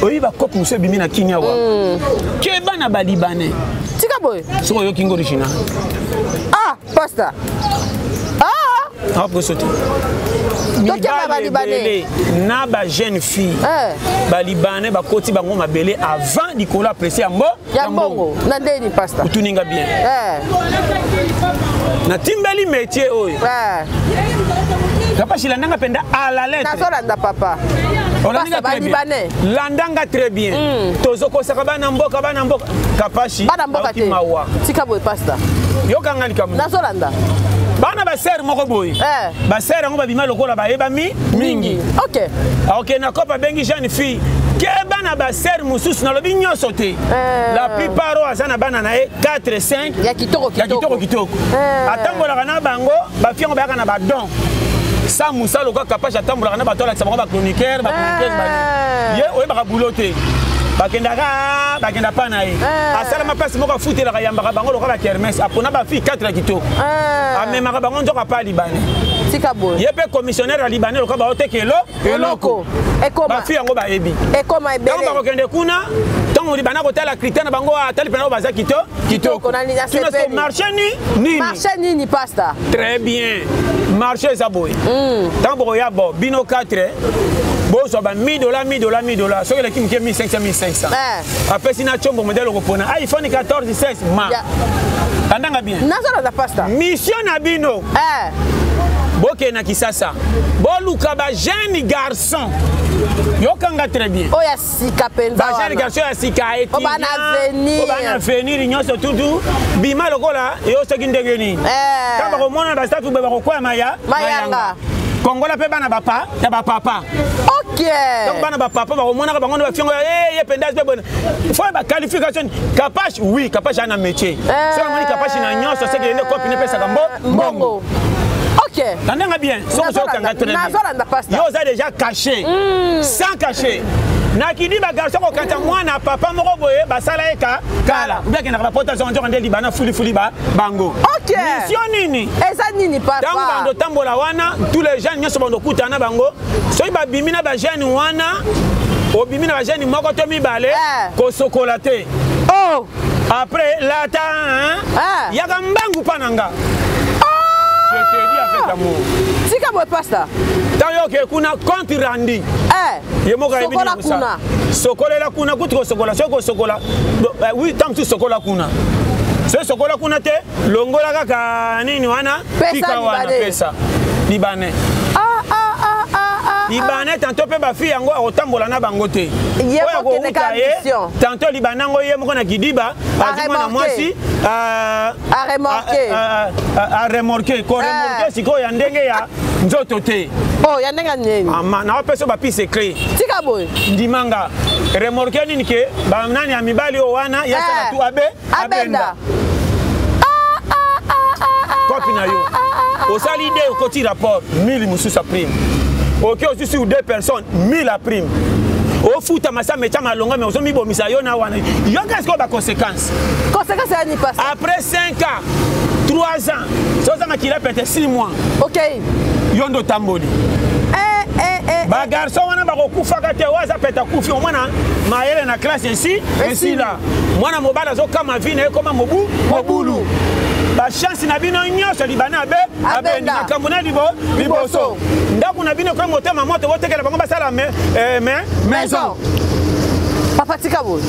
Oyi ba kope mosusu ebimi na kini awa. Keba na ba Libanais. Tika boye. Soki oyoki ngo original. Ah, pasta. Ah! Ah, poso te. Tokeba ba Libanais. Mibali ebele na ba jeune fille. Ba Libanais bakoti bango mabele avant likolo apprécier ya mbo. Ya mbongo. Na ndeni pasta. Otuninga bien. Na timbeli métier oyo. Papa Shilandanga penda à la lettre. Nazolanda papa. Olandanga Pasta, ba très bien. Libanais. Landanga très bien. Tozokosaka bana mboka, bana mboka. Kapashi, Bana mboka aoki te. mawa. Tika boye pasta. Yokanga likambo. Nazolanda. Bana ba sœur moko boye. Ba sœur yango babima lokola bayebami mingi. Ok. Ok, na kopa bengi jeune fille. Keba na basere mosusu, nalobi nyonso te. La plupart oyo aza na bana na ye 4 5 ya kitoko. Ya kitoko kitoko, atambolaka na bango. Bafiango bayaka na badon sa mosala lokola Kapage, atambolaka na bato, alakisa bango bachroniqueur, bachroniqueuse. Ye oyebaka bulo te, bakendaka, bakenda pa na ye. Asalama place moko, afutelaka, yambaka bango lokola bakermesse. Apona bafille 4 ya kitoko, amemaka bango nzoka pa libanais. Tika boye. Ye mpe commissionnaire ya libanais, lokola baoteka elo eloko. Bafille yango bayebi. Ekoma ebele. Ntango bakokende kuna, ntango libana kotala critère na bango, atali mpena oyo baza kitoko. Tuna so marché ni nini? Marché nini, pasta? Très bien. Marché eza boye: ntango bokoya, bo bino 4 bozwa ba 1000 dollar, 1000 dollar, 1000 dollar, soki eleki moke 1500, 1500. Apesi na tiombo modele okopona iPhone 14, 16 ma tandanga bien. Nazolanda, pasta. Mission na bino, bokende na Kisasa, boluka bajeune garçon. Yokanga très bien. Oyo ya sika mpenza. Bajeune garçon ya sika. Oyo bana avenir. Bana avenir nyonso tutu bima lokola yo soki ndenge nini. Ntango bakomona bastaff boye, bakokwaya maya. Mayanga. Kongola mpe bana bapa ya bapapa. Donc bana bapapa bakomonaka bango nde bafiongo ye mpenza mpe boye. Fo baqualification Kapache, oui, Kapache ana métier. Soki amoni Kapache na nyonso, seke nde kopi nepesaka mbongo. Tandanga bien, soki ozokanga très bien. Nazolanda, pasta. Yo oza déjà caché, sans caché. Nakidi bagarçon kokata mwana papa moko boye, basala ye ka kala obi akendaka bapota zongo, nzoka nde libana fulifuli bango. Mission nini? Eza nini, papa? Ntango bando tambola wana, tous les jeunes nyonso bando okutana na bango, soki babimi na bajeune wana, obimi na bajeune moko to mibale, kosokola te. Oh. Après lata, hein? Yaka mbangu mpa na nga. Je te dis avec amour. Tika boye, pasta. Ntango yo oke kuna, compte rendu ye moko ayebi. Sokola kuna. Sokolela kuna kutu, kosokola soki kosokola, oui, ntango mosusu sokola kuna. Soki sokola kuna te, longola kaka nini wana. Pesa. Tika wana. Libanais. Pesa libanais. Ah, ah, ah, ah, ah. Libanais tantôt mpe bafille yango akotambola na bango te. Ye Oyo moko akende akowuta ka ye mission. tantôt libanais yango ye moko na kidiba azwi mwana Aremorqué. mwasi Aremorqué. Aremorqué, koremorquer sikoyo ya ndenge ya nzoto te. Oh, ya ndenge nini? Ama naopesa bapise clé. Tika boye. Ndimanga remorquer nini ke banani ya mibali oyo wana yasala tu abe. Abenda. Kopi na yo osali de okoti rapport 1000 mosusu a prime. Oke ozwi sur deux personnes 1000 a prime, ofuta masa metya malonga, me ozomibomisa yo na wana. Yoka sikoyo baconséquence. Conséquence ya nini, pasta? Après 5 ans, 3 ans, so oza makila pete 6 mois, yo nde otamboli. Eh, eh, eh. Bagarçon wana bakokufaka te. Oyo aza pete akufi, omwana mayele na classe esi esila, mwana mobali azokama vi na ye koma mobu mobulu. Bachance na bino nyonso libana abe abendi makambo na libo liboso ndako na bino komi motema moto, botekela bango basala maison. Papa, tika boye.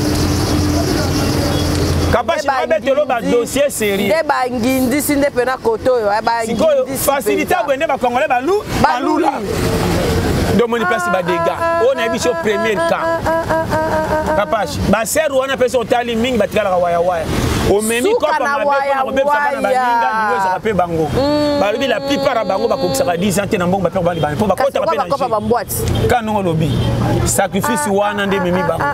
Kapashi, babetelo badossier sérieux. Nde bangindisi nde mpena kote oyo. Sikoyo facilité boye nde bacongolais balu balula nde omoni place badégâts oyo nayebi so. Premier cas, Kapashi, basere wana mpe so otali mingi batikalaka wayawaya. Omemi Suka kopa na mabe mpona kobebisa bana baninga, liwo ezaka mpe bango. Balobi la plupart ya bango bakokisaka 10 ans te na mbongo bapere bali bana mpo bakotaka mpe na bakopa bambwati. Ka ndongo olobi sacrifice wana nde ememi bango.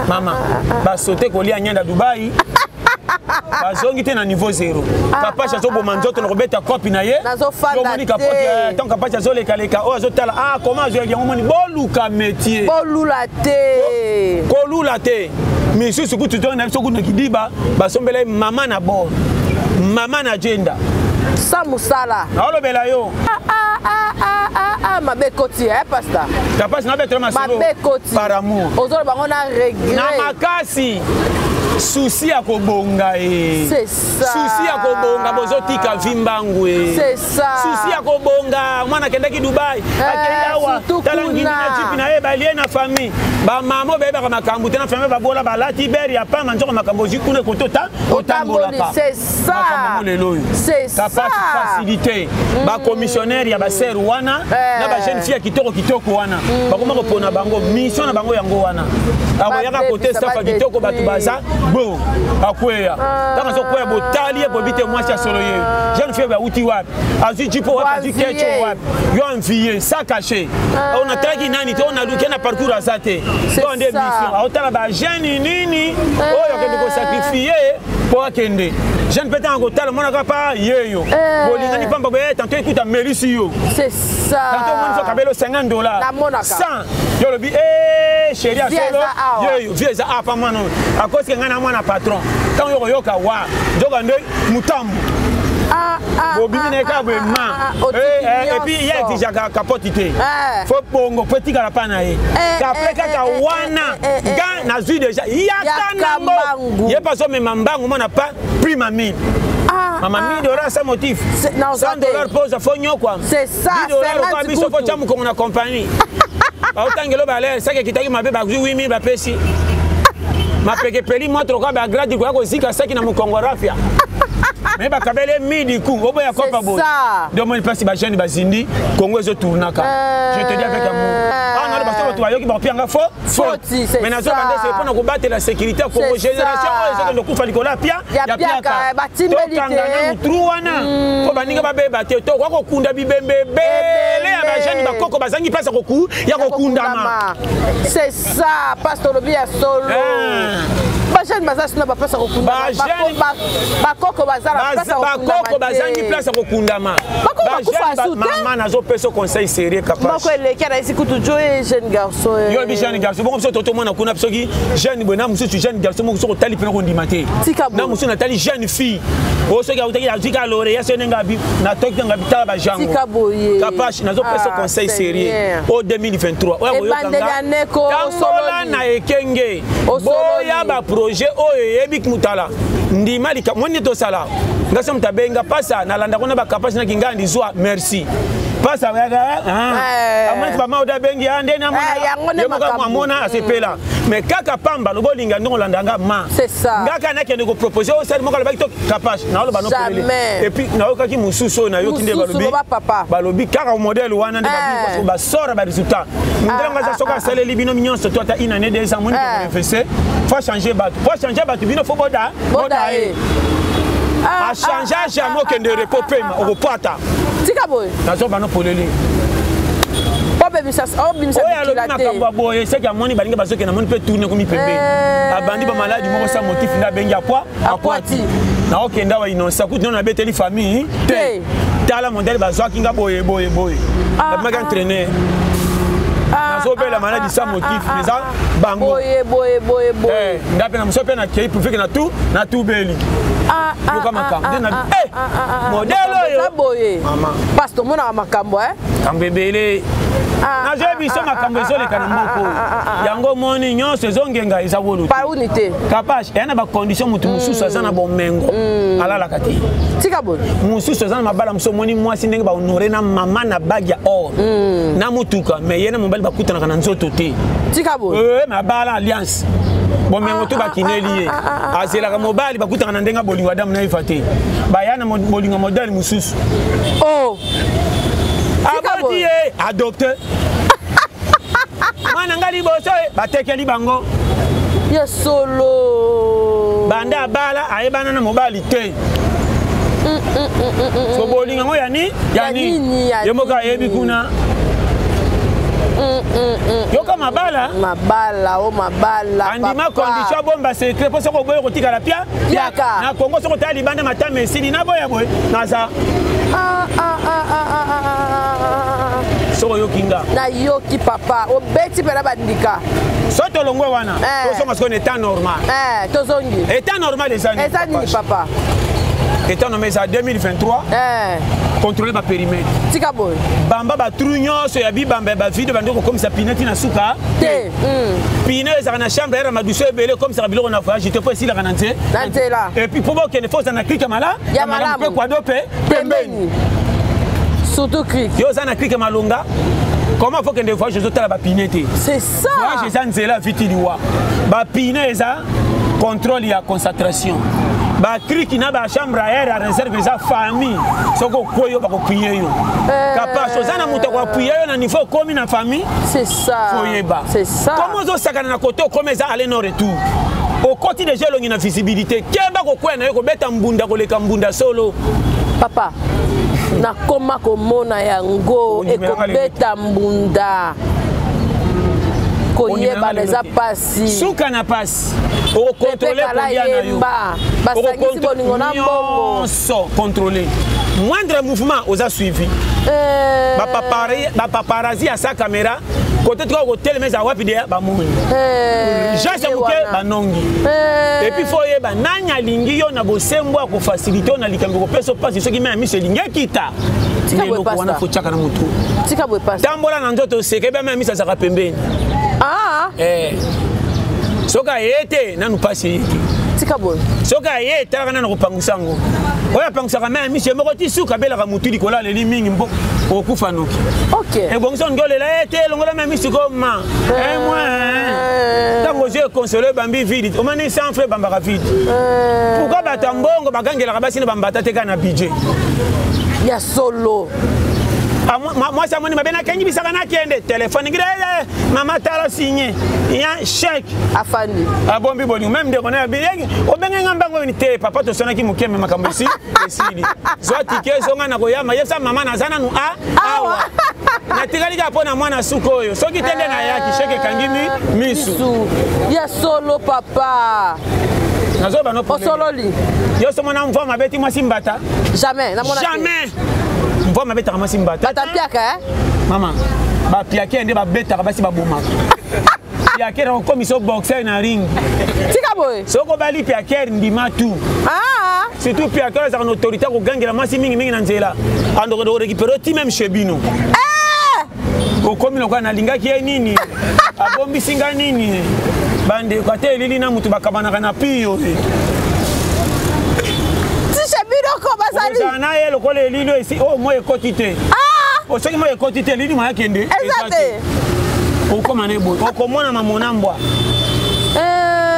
Mama basote kolia nyanda Dubai, bazongi te na niveau zéro. Kapashi azoboma nzoto na kobeta kopi na ye. Nazofanda Omoni te. Ntango Kapashi azolekaleka, oyo azotala, ah, comment azwaki yango? Moni boluka métier. Bolula te. Kolula te. Misusu kutu to na biso kutu na kidiba basombela ye mama na bor, mama na jenda. Sa mosala. Naolobela yo. Ah, ah, ah, ah, ah, ah, mabe ekoti, eh, pasta. Kapashi, nabetela masolo. Mabe ekoti. Par amour. Ozoloba bango na regret. Na makasi, susi ya kobonga e. C'est ça. Susi ya kobonga, bozotika vi mbangu e. C'est ça. Susi ya kobonga, mwana akendaki Dubai, akei awa, surtout tala ngindi kuna. na jipi na ye, balie na famille. Bamama bayebaka makambo te na famille, babola, balati bere ya pamba, nzoko makambo ozwi kuna ekote ota otambolaka. C'est ça. Makambo lelo oyo. C'est ça. Kapasi, facilité bacommissionnaire ya basere wana na bajeune fille ya kitoko kitoko wana bakoma kopona bango. Mission na bango yango wana, akoyaka kote Babebisa, staff ya kitoko, bato baza. Bo akweya. Ntango azokweya botali ye boyebi te mwasi ya solo ye. Jeune fille bauti wapi? Azwi jipo wapi? Azwi kecho wapi? Yo envie sans cacher. Oyo natalaki nani te, oyo naluki na parcours aza te. To nde mission. Aotala ba jeune nini oyo akende kosacrifier mpo akende. Jeune mpe ntango akotala monaka pa yeyo. Bolingani pamba boye tantôt ekuta melisi yo. C'est ça. Tantôt omoni so kabelo 50 $. Namonaka. 100. Yo olobi eh chérie ya Vie solo eza awa. yeyo vie eza apa mwana oyo akosike ngai na mwana patron ntango yo koyoka wa nzoka nde mutambu bobimi na ye kaka boye ma et puis ye exigeaka capote te fo bongo po etikala mpa na ye kapre kaka wana nga nazwi deja yaka nango ye mpe azomema mbangu mwana pa prime mine mama 1000 dollars sans motif, 100 dollars pose fo nyokwa C'est ça, 10 dollars okoa 50 biso fo kutu. tya mokongo na compagnie baotangelo balere saki ekitaki mabe bazwi 8000 bapesi mapeke epeli mwa troka bagradi koya kozika saki na mokongo rafia me bakabeli ye midi ku oboya kopa C'est boye ça. nde omoni mpasi bajeune bazindi Congo ezotournaka. Je te dis avec amour, awa nalo baso bato bayoki bakopianga fo Faute, c'est mais nazobanda ça. ese mpona kobatela sécurité ya Congo. C'est Génération ça. oyo ezokende kokufa likolo ya pia Ya piaka, batimbeli te. Tokanga nanu tru wana mpo baninga babeba te. Tokoka kokunda bibembe ebele ya bajeune, bakoko bazangi place ya kokundama. C'est ça, pasteur, olobi ya solo. Bajeune baza suna baplace ya kokundama. Bakoko baza na place ya kokundama Bakoko te. bazangi place ya kokundama. Bakoko bakufa su te. Mama, nazopesa conseil sérieux, Kapage. Moko eleki anayisi kutu jo ye jeune garçon Yo yebi jeune garçon bongo, biso totomona kuna soki jeune boye na mosusu jeune garçon moko soki otali mpena kondima te. Tika boye. Na mosusu natali jeune fille oyo soki autaki azwi ka lauréat so ndenge abi natoki ntango abi tala bajango. Tika boye. Kapache, nazopesa Ah, conseil sérieux Seigneur. o 2023 oyo Ebandeli ya neko, tambola osololi. na ekenge. Osololi. Boya baprojet oyo eyebi mutala ndima lika moni nde tosala. Nga so moto abenga pasa nalanda kuna bakapasi na kingandi zwa merci pasa amonaki bama oyo abengi ndeni. Yango nde makambo. Amona asepela mais kaka pamba loba olinga ndenge olanda nga ma. C'est ça. Nga kaka nakende kopropose oyo sali moko alobaki to Kapage naoloba no polele. Jamais. Et puis nayokaki mosusu oyo nayoki nde Mosusu, balobi loba papa. Balobi kaka modèle wana nde babi basora barésultat mondele ngo aza soki asaleli bino nyonso to ata une année, 2 ans moni kobenefise. Faut changer bato, faut changer bato bino, faut boda Boda ye. Achange jamais. Okende repos pema okopwata. Tika boye. Nazoba no polele. Obebisa obimisa Oyo alobi bikila te. makambo ya boye seki amoni balingi bazokende amoni mpe tourne komi pembeni. Abandi bamaladi moko sa motif nde abengi apwa akwati naokende awa inonsa kutu nano nabeteli famille te. Te. Tala modele bazwaki nga boye boye boye, nabimaki entraîner, nazobela maladi sa motif eza bango. Boye boye boye boye. Nga mpe na moso mpe nakei pourvu na tu natubeli. Yoka makambo nde na modele oyo. Eza boye. Mama. Parce tomonaka makambo eh. Makambo ebele nazoyebi biso, makambo ezoleka na mboka oyo yango omoni nyonso ezongenga eza wolo te. Pauni te. Kapage eya na bacondition. Motu mosusu aza na bomengo alalaka te. Tika boye. Mosusu aza na mabala mosusu omoni mwasi ndenge bahonore na mama na bagi ya or na motuka, mais ye na mobali bakutanaka na nzoto te. Tika boye. Mabala alliance bomengo to bakineli ye azelaka mobali bakutaka na ndenge ya bolingo Adamu na Eva te, baya na bolingo modele mosusu. Oh Tika Aboti boye. ye adopte mwana nga liboso ye batekeli bango. Ya solo. Banda abala ayebana na mobali te, so bolingo yango yani Ya yani nini, ya ye moko nini? ayebi kuna. Yoka mabala. Mabala o mabala. Andima papa. condition abomba secret mpo soki oboyi kotikala pia Piaka. Na Kongo soki otala libanda matama esili naboya boye naza soki oyoki nga. Nayoki papa, obeti mpena bandika. So tolongwe wana, tozonga sikoyo na état normal. Tozongi. État normal eza nini? Eza nini papa? État normal eza 2023, contrôle bapérimètre. Tika boye. Bamba batrou nyonso ya bibamba ya bavide bandi kokomisa pine ntina suka. Te. Pine ezalaka na chambre ya maduso ebele ekomisaka biloko na voyage te mpo esilaka na nze. Na nzela. Et puis mpo bokende fo ozala na cric mala Ya malamu. Mpe kwado mpe pembeni. Surtout cric. Yo oza na cric malonga, comment faut kende voyage ozotala bapine te? C'est ça. Voyage eza nzela viti liwa. Bapine eza contrôle ya concentration, bacric na bachambre air ya réserve eza famille. Soki okwei yo bakopuye yo. Kapage oza na moto akoapuye yo na niveau okomi na famille. C'est ça. Foyeba C'est ça. Comment ozosakana na kote okomi eza aller non retour. Okoti deja elongi na visibilité, keba kokwea na yo kobeta mbunda koleka mbunda solo. Papa, nakoma komona yango ekobeta mbunda koyebana eza pasi, suka na pasi. Okokontrole kolia na yo, basangisi bolingo na mbongo nyonso, contrôle moindre mouvement oza suivi. Bapaparazzi ya sa caméra kote tuka kotelema eza wapi deya bamoni geste moke banongi. Et puis faut oyeba nani alingi yo na bosembo ya kofasilite yo na likambo kopesa mpasi. Soki mai ya miso elingi ekita, eloko wana faut tiaka na motu, tambola na nzoto oseka ebe mai ya miso azalaka pembeni. Soki aye te nanu mpasi eye te. Tika boye. Soki aye etalaka nanu kopangusa yango. Oyo apangusaka mai ya miso ye moko ti suka abelaka motu likolo, aleli mingi mpo okufa noki. Ebongisa olingi olela ye te, elongola mai ya miso koma ntango ozwi ekonsolo ebambi vide, omoni sans frais ebambaka vide. Pourquoi bato ya mbongo bagangelaka basi na bambata te kaka na budget? Ya solo. Mwasi amoni mabe, nakengi bisaka, nakende telefone ngida, mama tala signe ya chèque. Afandi. Abombi bolingo meme ndeko na ye obenge nga mbango ni te. Papa, tosonaki mokeme, makambo esi esili, zwa tike ezonga na koyamba, yebisa mama naza nanu a awa, natikali kaka mpo na mwana suka oyo. Soki te nde nayaki chèque ekangi mi misu. Ya solo, papa. Nazoba no. Osololi. Yo so mona mvua mabeti mwasi mbata? Jamais, namona. Jamais mvua mabetaka mwasi mbata. Batapiaka. Mama, bapiake nde babetaka basi, babomaka. Piaker okomisa boxer na ring. Tika boye. Soki obali piaker, ndima tout. Surtout piaker azalaka na autorité akogangela mwasi mingimingi na nzela, andokende korécupérer ti même chez bino. Okomi lokola nalingaki ye nini, abombisi nga nini. Bandeko, ata elili na motu bakabanaka na piyo. Tishe biloko bazali. Ozala na ye lokola elili oyo esi oyo moi ekoti te. Soki moi ekoti te, elili moya kende. Eza te. Okóma na eboye, okomona mamona mbwa.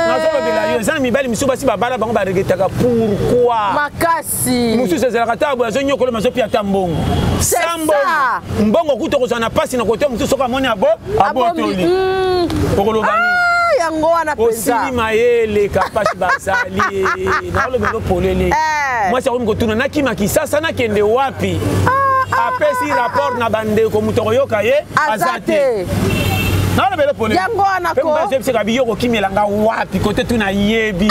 Nazolobela yo, eza na mibali misusu basi babala bango baregretaka. Pourquoi? Makasi. Mosusu ezalaka ta boye, azonyokola, azopia ata mbongo. Sa mbongo, mbongo kuta kozala na mpasi na kote mosusu. Soki amoni abo abotoli, okoloba nini? Yango wana mpenza. Osili mayele kapasi bazali. Naolobela polele, mwasi akomi kotuna nakima Kisasa, nakende wapi? Apesi rapport na bandeko, moto akoyoka ye aza te. Naolobela polele. Yango wana ko. Mpe biyo kokimelanga wapi kote tu nayebi.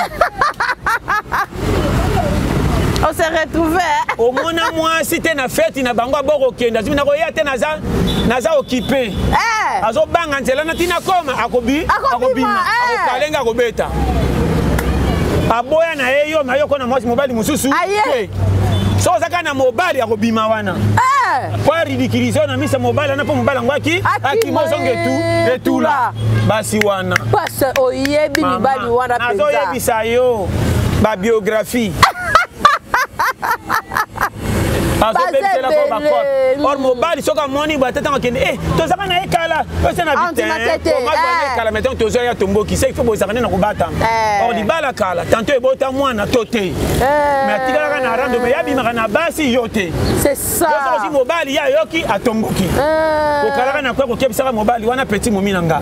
On s'est retrouvé. Omona mwasi te na feti na bango abokokende, azwi nakoya te, naza naza occupé, azobanga nzela na ntina koma akobi akobima, akokalenga, akobeta, aboya na ye yo na yo kona mwasi mobali mosusu te. So oza kaka na mobali, akobima wana po aridiculiser oyo na misa mobali wana, mpo mobali yango aki akima, ozonga etu etula basi wana. Parce oyebi mibali wana mpenza. Nazoyebisa yo babiographie azobebisela ko bakope. Or mobali soki amoni boye, ata ntango akende, e tozaka na ye kala ose na kala mai ntango tozwa ya tomboki se ifo bozalaka nde na kobatama. Or libala kala tanto ebota mwana to te, mais atikalaka na rando, mais yabimaka na basi yo te. Soki mobali ye ayoki, atomboki, kokalaka na kwe kokebisaka mobali wana petit momi na nga.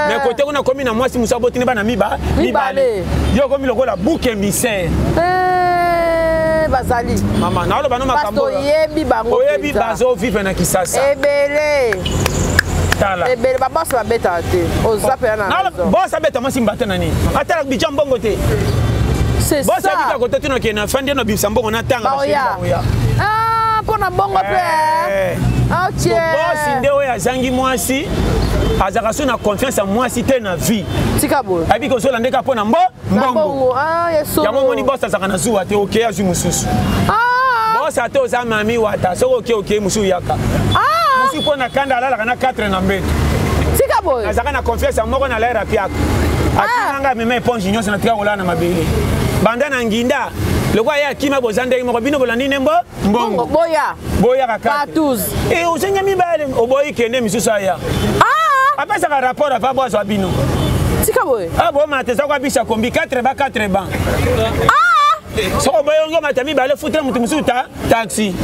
Mais kote kuna komi na mwasi mosu abotini bana mibale, yo okomi lokola bouc émissaire. Bazali. Mama, naoloba no makambo. Oyebi bango. Oyebi bazovivre na Kisasa. Ebele. Tala. Ebele babosi babetaka te, oza mpenza na raison. Bosi abeta mwasi mbata na nini? Atala bija mbongo te. C'est Bosi abika kote tino okende na fandi na bimisa mbongo na tanga. Baoya mpo na mbongo mpe. Ok. Bosi nde oyo azangi mwasi, azalaka so na confiance ya mwasi te na vie. Tika boye. Ayebi kozola ndeka mpo na mbo mbongo. Yango omoni bosi azalaka na zuwa te. Oke azwi mosusu bosi, ata oza mami wata, soki oke oke mosusu yaka mosusu mpo na kanda alalaka na 4 na mbeto. Tika boye. Azalaka na confiance ya moko na lere apiaka akinanga, amema éponge nyonso, natika kolala na mabele banda na nginda lokola ye akima. Boza ndenge moko, bino bolandi nde mbo mbongo. Boya. Boyaka kaka osenga mibale, oboyi, kende misusu aya, apesaka rapport ava bo azwa bino. Tika boye. Bomata eza kwabisa kombi 4 ba 4 ban. Soko boyongi omata mibale, futela moto mosusu ta taxi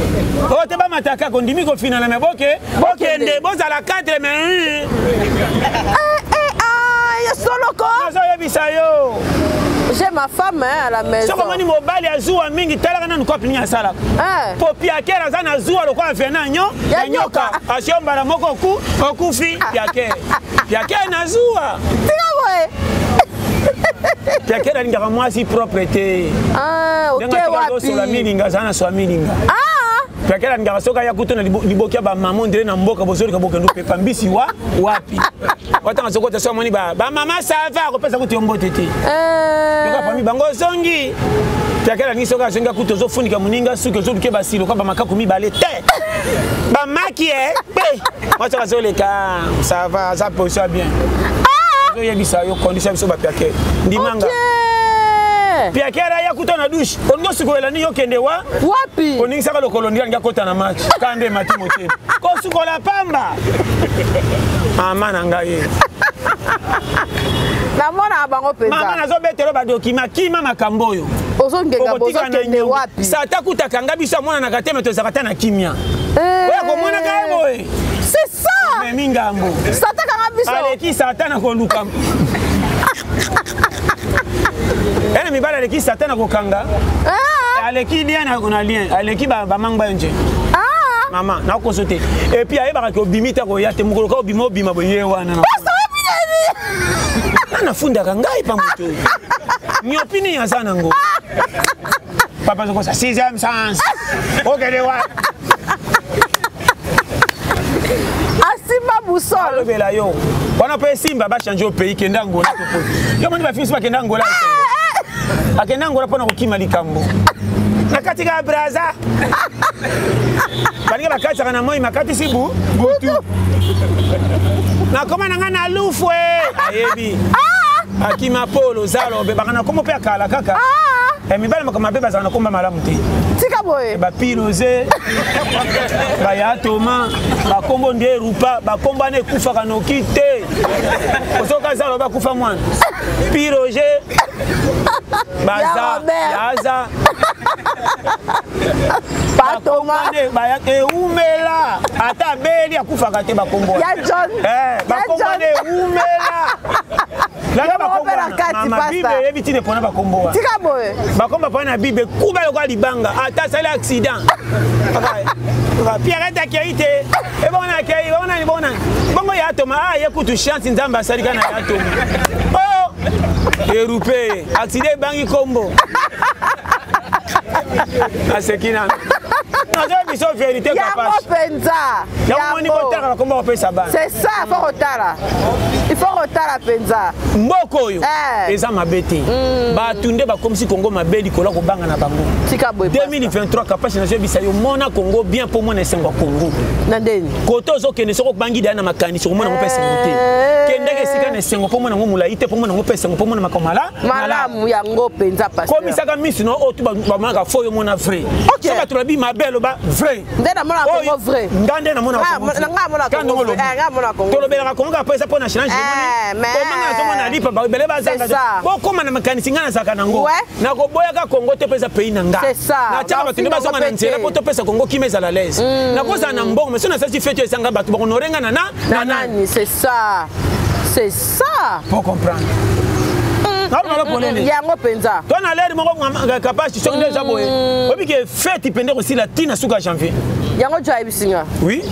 oyo te, bamata kaka ondimi kofinana me boke bokende bozala 4 me. Ya soloko. Nazoyebisa yo. J'ai ma femme hein, à la maison. Soki omoni mobali azuwa mingi, talaka nanu kope nini asalaka. Po piaker aza na zuwa lokola vena nyo ya nyoka. Asio mbala moko ku okufi piaker. Piaker na zuwa. Tika boye. Piaker alingaka mwasi propre te. Ah, Ndenge oke atikala kosola wapi? milinga aza na swa milinga. Ah! Piaker alingaka soki aya kutu na liboki ya bamama ondire na mboka bozolika bokende opepa mbisi wa wapi. Watanga soki ota so amoni ba bamama sava akopesa kutu yo mbote te. Yoka famille bango ozongi. Piaker alingi soki azongi akutu ozofunika moninga suki ozoluke basilo kwa bamakaku mibale te. Bamaki e pe. Mwasi azoleka ça va aza position ya bien. Ozoyebisa yo condition ya biso ba piaker. Ndimanga. Piaker aya kuta na douche. Olingi osukolela nini okende wa? Wapi? Oningisaka lokolo ndira alingi akota na match. Kaka nde emati motema. Kosukola pamba. Mama na ngai. Namonaka bango mpenza. Mama nazobetelo badokima kima makambo oyo. Ozongenga Okotika na bozokende nyongo. wapi? Sata kuta kanga biso amonanaka te me tozalaka ta na kimia. Eh. Oyo akomonaka ye boye. C'est ça. Memi ngambo. Sata kanga biso. Aleki sata na koluka. Ene mibali aleki sata na kokanga. Ah. Aleki lien na na lien. Aleki ba bamangba nje. Ah. Mama, nakoso te. Et puis ayebaka ke obimi te koya te mokolo ka obima obima boye wana. na- Pastor oyebi nini? Nani afundaka ngai pa moto oyo? Nyopi nini aza nango? Papa azokosa sixième sens. Okende wa. Asimba boussole. Alobela yo. Wana mpe esimba bachange au pays kende Angola topo. Yo moni bafilisi bakende Angola. Akende Angola mpona kokima likambo. Na kati ka Brazza. Balingi bakatisaka na moi makatisi bu butu. Nakoma na ngai na lufwe. Ayebi. Akima polo zalo obebaka na kombo mpe akala kaka. Mibali makambo mabe bazala na komba malamu te. Tika boye. Bapiloze, baya Thomas, bakombo nde erupa, bakombo wana ekufaka noki te. Osoka zalo bakufa mwana. Piroge, baza, Ya Robert. yaza. Pa Thomas. Nde baya eumela ata abeli akufaka te bakombo wana. Ya John. Ya Bakombo John. wana eumela. Landa Yo moko bakombo mpe na wana. kati, Mama, pastor. Bible eyebi ntina epona bakombo wana. Tika boye. Bakomba mpona na Bible kuba lokola libanga ata asali accident. Kaka, Pierrette akei te. Ebongo na akei, bongo nani, bongo nani. Bongo ya Toma, ah, ye kutu chance Nzambe asali kaka na ya Toma. Oh! Erupe, accident ebangi kombo. Naseki nanu. Nazoyebi biso vérité Yango kapashi. mpenza. Yango moni botaka bakombo kopesa bana. C'est ça, faut kotala. Il faut kotala mpenza. Mboka oyo Eh. eza mabe te. Bato nde bakomisi Congo mabe likolo ya kobanga na bango. Tika boye. 2023 kapashi nazoyebisa yo mona Congo bien mpo mona esengo ya Congo. Na ndeni. Kote ozokende soki obangi deya na makanisi okomona yango mpe esengo te. Eh. Kendeke esika na esengo mpo mona yango molai te mpo mona yango mpe esengo mpo mona makambo Malamu yango mpenza pasteur. Komisaka miso na oyo tu bamonaka faux yo mona vrai. Ok. Soki bato babi mabe aloba vrai. Nde namona Oyo, Congo vrai. Nga nde namona Ah, Congo vrai. na nga namona Ka Congo ndongo vrai. olobi. Eh, nga namona Congo Tolobelaka Congo kaka po eza mpo na challenge Eh, omoni. mais Komanga nazomona lipa ba ebele bazanga. C'est ça. Bokoma na makanisi nga nazalaka nango. Ouais. Nakoboyaka Congo te mpo eza pays na nga. C'est ça. Natiaka bato nde Bafinga bazonga na ngo nzela pe po te. topesa Congo kimia ezala à l'aise. Nakozala na mbongo mais soki nasalisi fete ezanga bato bakonore nga na na Na nani, c'est ça. C'est ça. Pour comprendre. Naoloba polele. Yango mpenza. To na l'heure moko kapashi soki nde eza boye. Oyebi ke fete pende kosila ti na suka ya janvier. Yango jo ayebisi nga. Oui.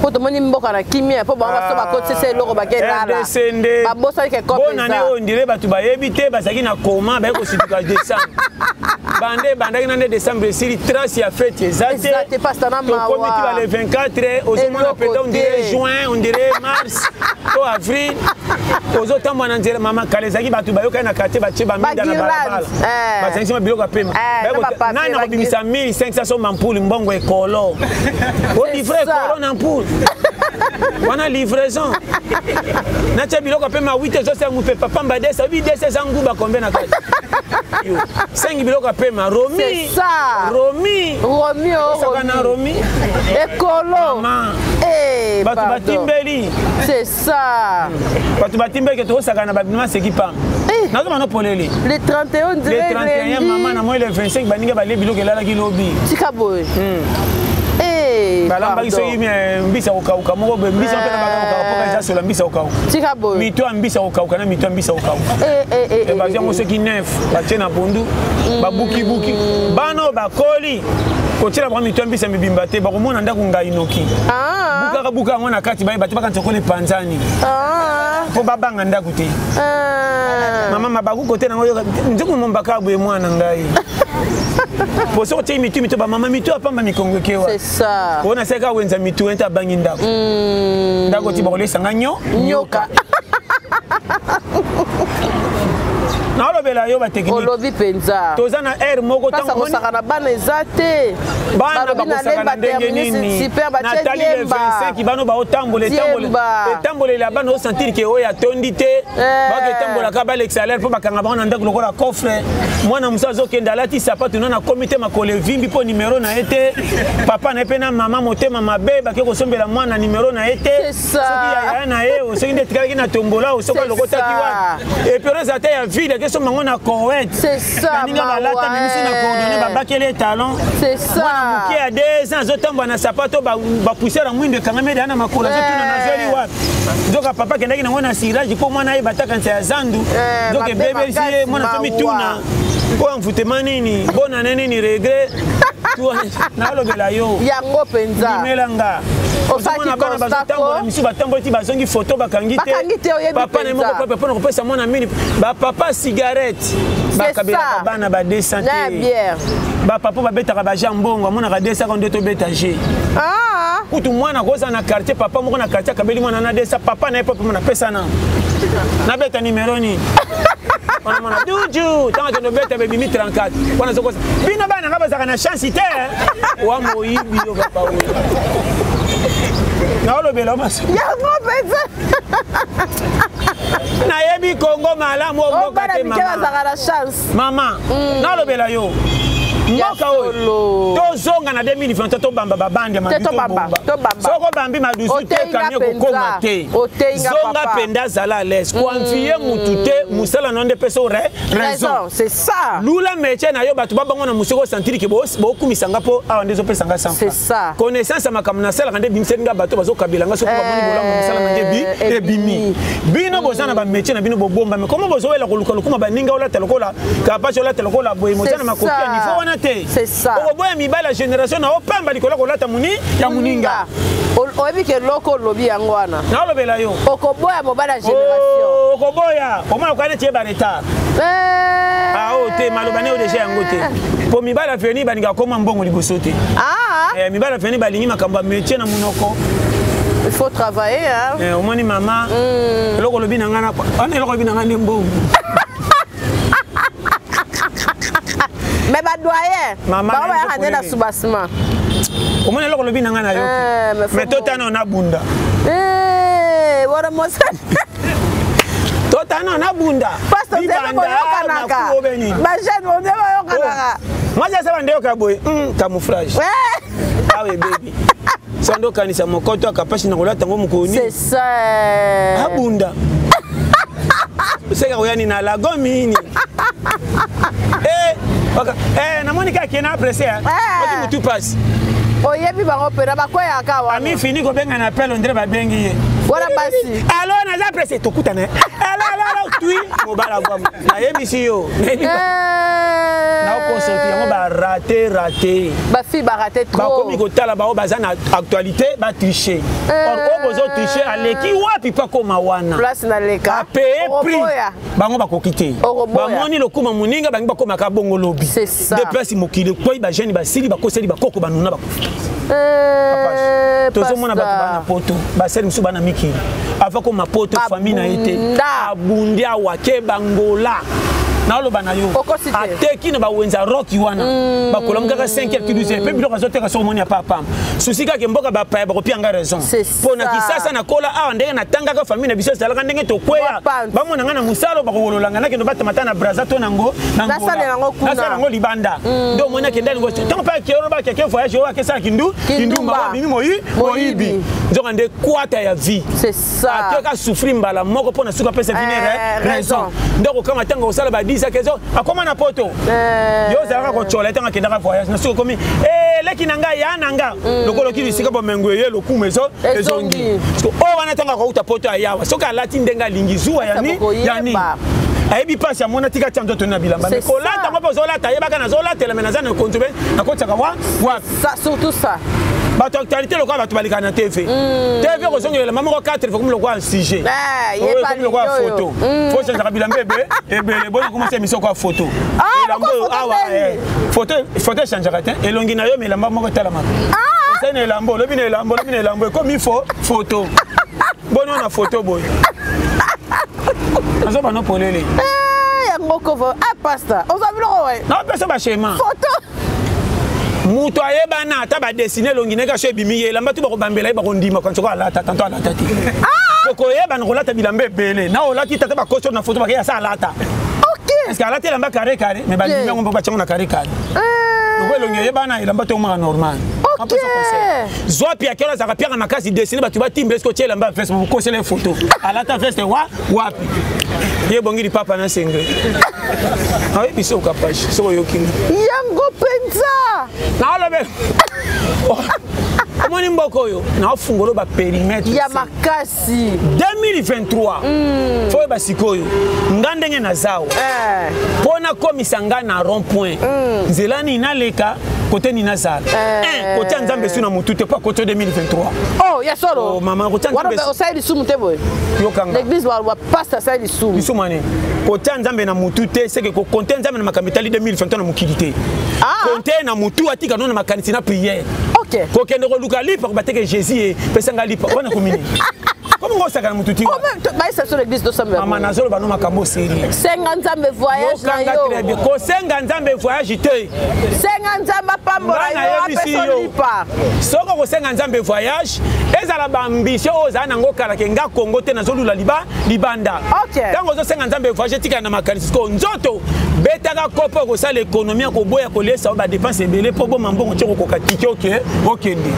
Po tomoni mboka na kimia po bango baso bakotisa eloko bakelala. RDC nde. Babosani ke kope Bonne année oyo ndire bato bayebi te bazalaki na coma baye kosituka décembre. Bande ebandaki na nde décembre esili trace ya fete eza te. Eza te, pastor, na mawa. Tokomi ti ba le 24 ozomona Eloko mpenza on dirait te. juin, on dirait mars to avril. Ozotambola na nzela mama kala ezalaki bato bayokaki na quartier batie baminda na Ba balabala. guirlande, eh. Basangisi ma biloko ya pema. Eh, Baye na ba papier, nani ba akobimisa 1500 somba mpulu mbongo ekolo. Olivre C'est ça. ekolo na mpulu. Wana livraison. Natia biloko ya pema 8 ezosala mopepa pamba desa. Oyebi desa eza nguba combien na kati? Yo. 5 biloko ya pema. Romi. C'est ça. Romi. Romi, oh, Osaka na Romi. Romi. Ekolo. Mama. Eh, Bato pardon. batimbeli. C'est ça. Bato batimbeli ke tokosaka na babima seki pamba. Eh. Nazoma no polele. Le 31, on Le dirait 31 lundi. mama na moi le 25 baninga balie biloko elalaki lobi. Tika boye. Eh. Balambaki soki mbisi ya kokauka moko boye, mbisi mpe na bakauka mpoka eza sola mbisi ya kokauka. Tika boye. Mito ya mbisi ya kokauka na mito ya mbisi ya kokauka. Bazwi yango soki 9 batie na pondu, babukibuki. Bana oyo bakoli kotiela bango mito ya mbisi ya mibimba te, bakomona ndako ngai noki. Bukaka buka yango na kati, baye bato bakanisa kola epanzani. Mpo babanga ndako te. Mama mabaku kote nango yoka nzoku mombaka boye mwana ngai. Po soki otie mitu mitu bamama mitu apamba mikongo ekewa. C'est ça. Pona seka wenza mitu enta abangi ndako. Ndako ti bakolesa nga nyo nyoka. Naolobela yo ba technique. Olobi penza. Toza na air moko tango kosaka na bana eza te. Bana bakosaka na ndenge nini? Super batie Natali le 25 bano baotambola etambola etambolela bana osentir ke oyo atondi te. Baketambolaka balekisa l'air mpo bakanga bango na ndako lokola coffre. Mwana mosusu azokende alati sapatu nano akomi te makolo evimbi mpo nimero na ye te. Papa na ye mpe na mama motema mabe bake kosombela mwana nimero na ye te. Soki yaya na ye soki nde etikalaki na tombola soki alokotaki wapi. Et puis eza te ya ville akesomba yango na Koweït. C'est ça. Baninga balata memisi na coordonné babakeli ye talon. C'est ça. Mwana moke ya 2 ans azotambola na sapato bapoussière ya mwindo ekangami deya na makolo azotuna nazweli wapi. Nzoka papa akendaki nango na cirage mpo mwana ayeba ata kanisa ya zandu. Nzoka ebebelisi ye mwana azomituna oyo mfutema nini bonane nini regret. Nalobela yo. Yango penza. Ndimela nga. Ozomona bana bazotambola misu batamboli ti bazongi photo bakangi te. Papa na moko papa mpona kopesa mwana mini bapapa cigarette bakabelaka bana ba 200 te. Bapapa babetaka baja mbongo amonaka 200 nde tobeta G. Kutu mwana kozala na quartier papa moko na quartier akabeli mwana na 200 papa na ye papa mwana pesa na. Nabeta numero nini? Wana mwana duju tanga kendo beta bebimi 34. Wana zokosa. Bino bana nga bazaka na chance te. Wa moyibi yo papa oyo. Naolobela maso. Yango penza. Nayebi Congo malamu mboka te mama. Bazaka na chance. Mama, naolobela yo. Mboka oyo tozonga na 2023 tobamba babandi ya madusu tobamba. Soko bambi madusu te kamio kokoma te. Zonga penda zala à l'aise. Koenvier mutu te musala na nde peso raison. C'est ça. Lula métier na yo bato babango na musiko sentir ke bokumisa nga po awa nde ezopesa nga 100. C'est ça. Connaissance ya makambo na salaka nde bimiseli nga bato bazokabela nga soki bamoni bolamu mosala na nde bi ebimi. Bino boza na ba métier na bino bobomba mais comment bozowela koluka lokuma baninga olata lokola kapasi olata lokola boye moza na makoki ya niveau wana te. C'est ça. Okoboya mibali ya génération na opamba likolo kolata muni ya muninga. Oyebi ke loko olobi yango wana. Naolobela yo. Okoboya mobali ya génération. Okoboya. Omona okani tie ba retard. Ah oh te maloba ne déjà yango te. Po mibali ya veni baninga koma mbongo liboso te. Mibali ya veni balingi makambo ya métier na monoko. Il faut travailler hein. Omoni mama. Eloko lobi na ngana. Ana eloko lobi na ngana mbongo. Mais ba doyen. Mama ba ba ya na soubassement. Omoni eloko lobi na ngana yo. Mais totana na bunda. Wana mosa. Totana na bunda. Pastor Zema boyokanaka. Ba jeune on zema yokanaka. Moi ça va ndeyoka boye. Camouflage. Ah oui baby. Sando kanisa mokoto akapasi na kolata ngo mokoni. C'est ça. Abunda. Seka koyani na lago mini. Baka namoni kaka kena pressé hein. Oki mutu passe. Oyebi bango pena bakweyaka wana. Ami fini kobenga na appel ondre babengi ye. Wana basi. Allo naza pressé tokutana. Allo allo allo tui mobala bwa. Nayebisi yo. Nayebi. Na consulter yango ba raté raté. Ba fille ba raté trop. Bakomi kotala bao baza na actualité ba tricher. Or oyo bozo tricher aleki wapi pa koma wana. Place na leka. A payer prix. Bango bakoki te. Bamoni lokuma moninga bangi bakomaka bongo lobi. C'est ça. De place mokili kwai ba jeune basili bakoseli bakoko banuna bakufa. Tozomona bato bana poto, basali mosusu bana mikili. Avant koma poto famille na ye te. Abundi awa ke bangola. Naoloba na yo. Ateki na bawenza rock wana. Bakola kaka 5 heures 12 heures. Pe biloko azoteka soki omoni ya papa. Susi kaka mboka bapaya bakopia nga raison. Po na kisasa na kola awa ndenge natangaka famille na biso ezalaka ndenge tokweya. Bamona nga na mosalo bakowololanga nakende batamata na Brazza to nango na Nasala yango libanda. Nde omoni akende alingo. Ntango mpe akei oloba akei voyage oyo akesala kindu, kindumba abimi moyibi. Nzoka nde kwata ya vie. C'est ça. Akei souffrir mbala moko mpo na suka apesa vie ne raison. Nde okokanga ntango kosala ba 10 akezo akoma na poto. Yo ozalaka kotyola ntango akendaka voyage na suka okomi Eleki na ngai, ya na nga. Lokola oki bisika bomengo eye, lokumu ezo ezongi. Oyo wana ntango akouta poto ayawa, soki alati ndenge alingi, zuwa ya nini? Ya nini? Ayebi mpasi amona, tika tia nzoto na bilamba. Mais kolata ngo mpe ozolata, ayebaka nazolatela, me naza na konzo, nakotisaka wa wapi? Surtout ça. Bato actualité lokola bato balekaka na TV. TV kozongela elamba moko 4 komi lokola sujet, komi lokola photo. Fo changeaka bilamba ebe ebele. Boni komasa émission kwa photo, elamba oyo awa photo, photo echangeaka te. Elongi na yo, me elamba moko etalamaka. Osali na elamba, olobi na elamba, olobi na elamba, ekomi fo photo. Boni oyo na photo boye, nazoba no polele. Yango kovo, ah, pasteur, oza biloko we. Naopesa baschéma. Photo. Moto ayebana, ata badessiner elongi ndenge so ebimi ye, elamba tu bakobambela ye, bakondima kanti soko alata tanto alata te. Kokoyebana kolata bilamba ebele na olati tata, bakosi na foto, bakeya sa alata. Parce que alati elamba carré carré, mais bandimi yango mpo batiango na carré carré. Loko elongi eyebana, elamba to omaka normal. Zwa piakelo, azalaka piaka makasi, dessine bato batimba. Eske otie elamba veste, bokosela ye photo, alata veste wa wapi? Ye ebongi lipapa na sengre, ayebi soki okapage, soki oyoki. Yango mpenza. Naolobe, omoni mboka oyo, naofungola bapérimètre ya makasi. 2023, fo oyeba sikoyo nga ndenge nazawa mpo nakomisa nga na rond point. Nzela nini naleka, kote nini nazala? Kotia Nzambe su na motu te, mpo akoti 2023. Oh, ya solo. Oh, mama, kotia Nzambe. Osali lisumu te boye? Yokanga. L'église, bapasteur asali lisumu? Lisumu ani? Kotia Nzambe na motu te, seke kokonte Nzambe na makambo etali 2023 na mokili te. Konte na motu, atika no na makanisi na prière. Kokende koluka lipa, kobateke Jésus ye pesanga lipa wana komini komi ngo osaka na motu ti. Bayisa biso l'église, tosambela. Mama, nazoloba no makambo sérieux. Senga Nzambe voyage na yo. Très bien, kosenga Nzambe voyage te. Senga Nzambe apambola yo, apesa lipa. Soki okosenga Nzambe voyage, ezala baambition oyo ozala nango kala ke nga Kongo te, nazolula liba libanda. Ntango ozosenga Nzambe voyage, etikala na makanisi. Siko nzoto betaka kopo, okosala économie ya koboya koliesa oyo badépenses ebele mpo boma mbongo ti okokoka tike oke okende.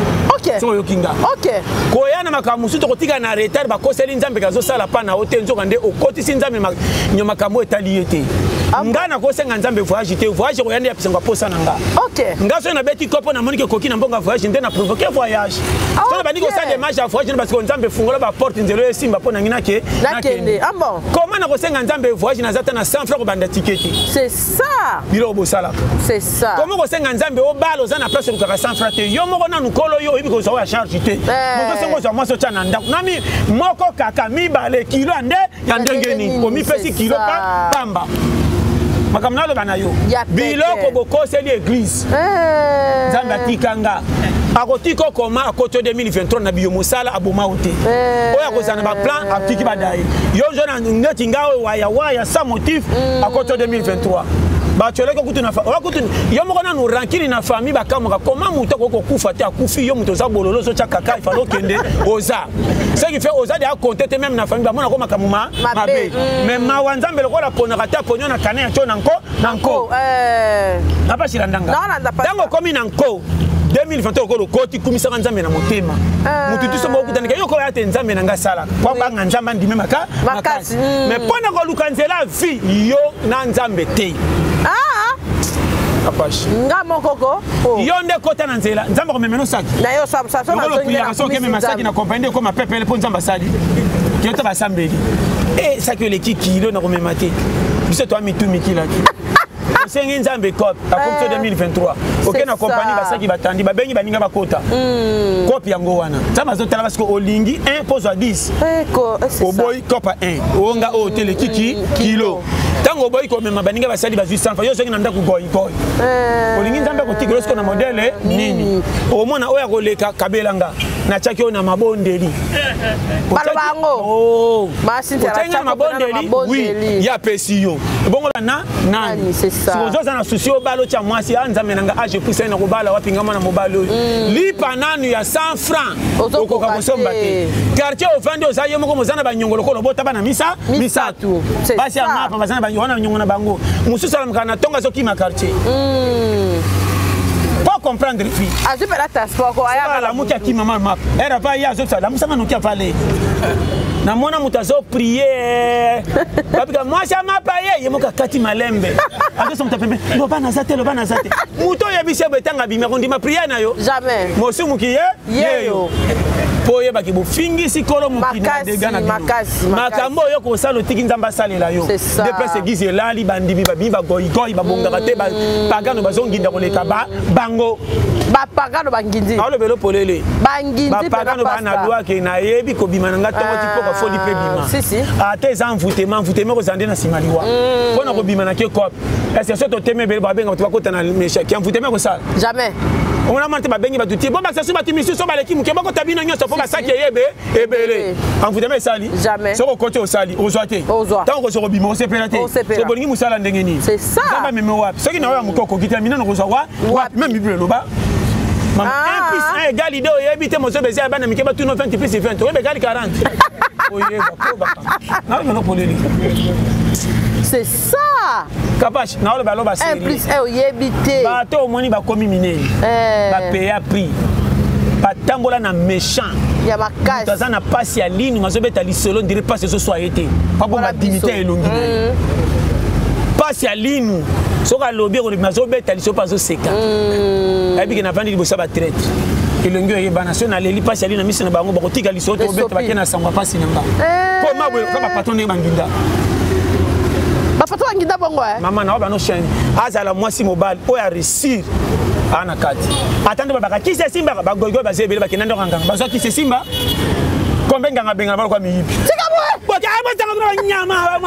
Soki oyoki nga, koya na makambo mosusu, tokotika na retard. Bakoseli Nzambe kazosala pa na yo te, nzoka nde okotisi Nzambe makambo etali ye te. Nga nakosenga Nzambe voyage te. Voyage koya nde yapisango aposa na nga. Nga soki nabeti kopo, namoni ke ekoki na mbongo ya voyage nde na provoqué voyage. So nabandi kosala démarche ya voyage, parce que Nzambe efungola baporte, nzela oyo esimba mpo nangi nake. Nakende. Ah bon. Koma nakosenga Nzambe voyage, naza ta na 100 francs kobanda ticket te. C'est ça. Biloko bosalaka. C'est ça. Koma kosenga Nzambe obala, oza na place, olukaka 100 francs te. Yo moko nanu kolo, yo oyebi kozwa oyo ya charge te. Mozosenga ozwa mwasi, otya na ndako nami moko kaka mibale, kilo ya nde ya ndenge nini? Omipesi kilo pa pamba. Makambo naloba na yo, biloko bokoseli église, Nzambe atika nga, akotika okoma akoti 2023 na biyo mosala aboma yo te. Oyo akozala na baplan, atiki badaye yo nzo na neti nga oyo waya waya sans motif. Akoti 2023, bato eleki kutu na kutu yo moko nanu rancune na famille, bakamwaka koma moto akoki kokufa te, akufi. Yo moto oza bololo, ozotya kaka ifale okende, oza ce qui fait oza deya compte te. Même na famille bamona ko makambo mabe. Mais mawa, Nzambe lokola aponaka te, aponio na kane ya tio na nko na nko apasila ndanga. Ntango okomi na nko 2023, okolo okoti, kumisaka Nzambe na motema. Motu tu somo okutanaka yo koya te, Nzambe na nga asalaka po abanga Nzambe, andime makasi. Mais mpo na koluka nzela vie, yo na Nzambe te. Apache. Nga moko ko. Yo nde kota na nzela, Nzambe akomema no saki. Na yo sa. Lokolo priaka, soki okemema saki na kompani nde ekoma pepele mpo Nzambe asali kilo ta basambeli. E saki oleki kilo na komema te, biso toa mitu mikilaki. Osengi Nzambe cope, akomisi 2023, oke na kompani, basaki batandi, babengi baninga bakota cope yango wana. Nzambe azotala parce que olingi 1 mpo ozwa 10, oboyi cope 1 onga oyo te eleki kilo. Ntango oboyi komema, baninga basali bazwi 100, yo ozongi na ndako goigoi. Olingi Nzambe akotikela siko na modèle nini? Omona oyo akoleka kabelanga, natiaki oyo na mabondeli. Baloba yango. Otiaki nga na mabondeli, oui, ye apesi yo ebongola na nani? Ozoza na susi, obala, otya mwasi a Nzambe na nga age epusa na kobala wapi? Nga mwana mobali oyo, lipa nanu ya 100 franc okoka kosomba te. Quartier ovandi, oza yo moko, moza na banyongo lokola obota bana misa misato. Basi ya mapa baza na wana banyongo na bango, mosusu alamukaka na ntongo, azokima quartier po comprendre vie. Azwi mpena transport ko. Alamuki, akima mama ere ava ye azobisa, lamusanga noki avale. Namona moto azoprie babika mwasi ya mapa ye ye moko akati malembe azosa moto pembe loba naza te, loba naza te. Moto oyebisi ye boye ntango abimi akondima priere na yo? Jamais. Mosumuki ye yeyo mpo oyebaki bofingisi kolo mokili na dega na bino. Makambo oyo kosala, otiki Nzambe asalela yo. C'est ça. Nde place église elali, bandimi babimi, bagoigoi babongaka te, bapagano bazonginda koleka bango. Bapagano bangindi. Aolobelo polele. Bangindi. Bapagano baa na lwake nayebi kobima na nga ntongo ti mpoka foli mpe bima. Si, si. Ata eza envoûtement, envoûtement kozala nde na nsima liwa mpo na kobima na ke cope. Est-ce so totemi ebele, babenga bato bakota na meshaki, envoûtement kosala? Jamais. Omona mwana te, babengi bato tie bo bakisa so bato misusu baleki moke, bakota bino nyonso mpo basaki eyebe ebele. Envoûtement esali. Jamais. Soki okoti, osali, ozwa te. Ozwa. Ntango kozwa kobima, osepela te. Osepela. So bolingi mosala ndenge nini? C'est ça. Nzambe amemi wapi soki na oyo ya moke okoki te? Minano kozwa wa wapi? Même Bible eloba. Mama, Ah. 1 plus 1 égale 2, oyebi te. Mozoba eza ya bana mike, batuna 20 plus 20, oyeba égale 40, oyeba po baka naoloba poleli. C'est ça. Kapash, naoloba aloba. 1 plus 1 oyebi te. Bato omoni bakomi minene, bapeya prix, batambola na méchant. Ya Moto makasi. Aza na pasi ya linu, azobeta lisolo ndire pasi ezoswa ye te, pabomba Wana biso. dignité ya elongi na ye. Pasi ya linu, soki alobi ekolobima, azobeta lisolo mpe azoseka. Ayebi ke navandi liboso ya batraître, elongi oyo eyebana. So naleli pasi ya linu na miso na bango, bakotika lisolo to Esopi. kobeta bake na sango ya pasi na nga. Po mabwe ka bapatron ndenge banginda. Bapato banginda bongo, eh? Mama na bano chaîne, azala mwasi, mobali oyo aréussir aa na kati, ata nde babaka kisi esimbaka, bagoigoi baza ebele, bakenda ndoko nganga, bazwa kisi esimba kombe, nganga bengana balokwa miyibi. Tika boye. Boke botanga kuna banyama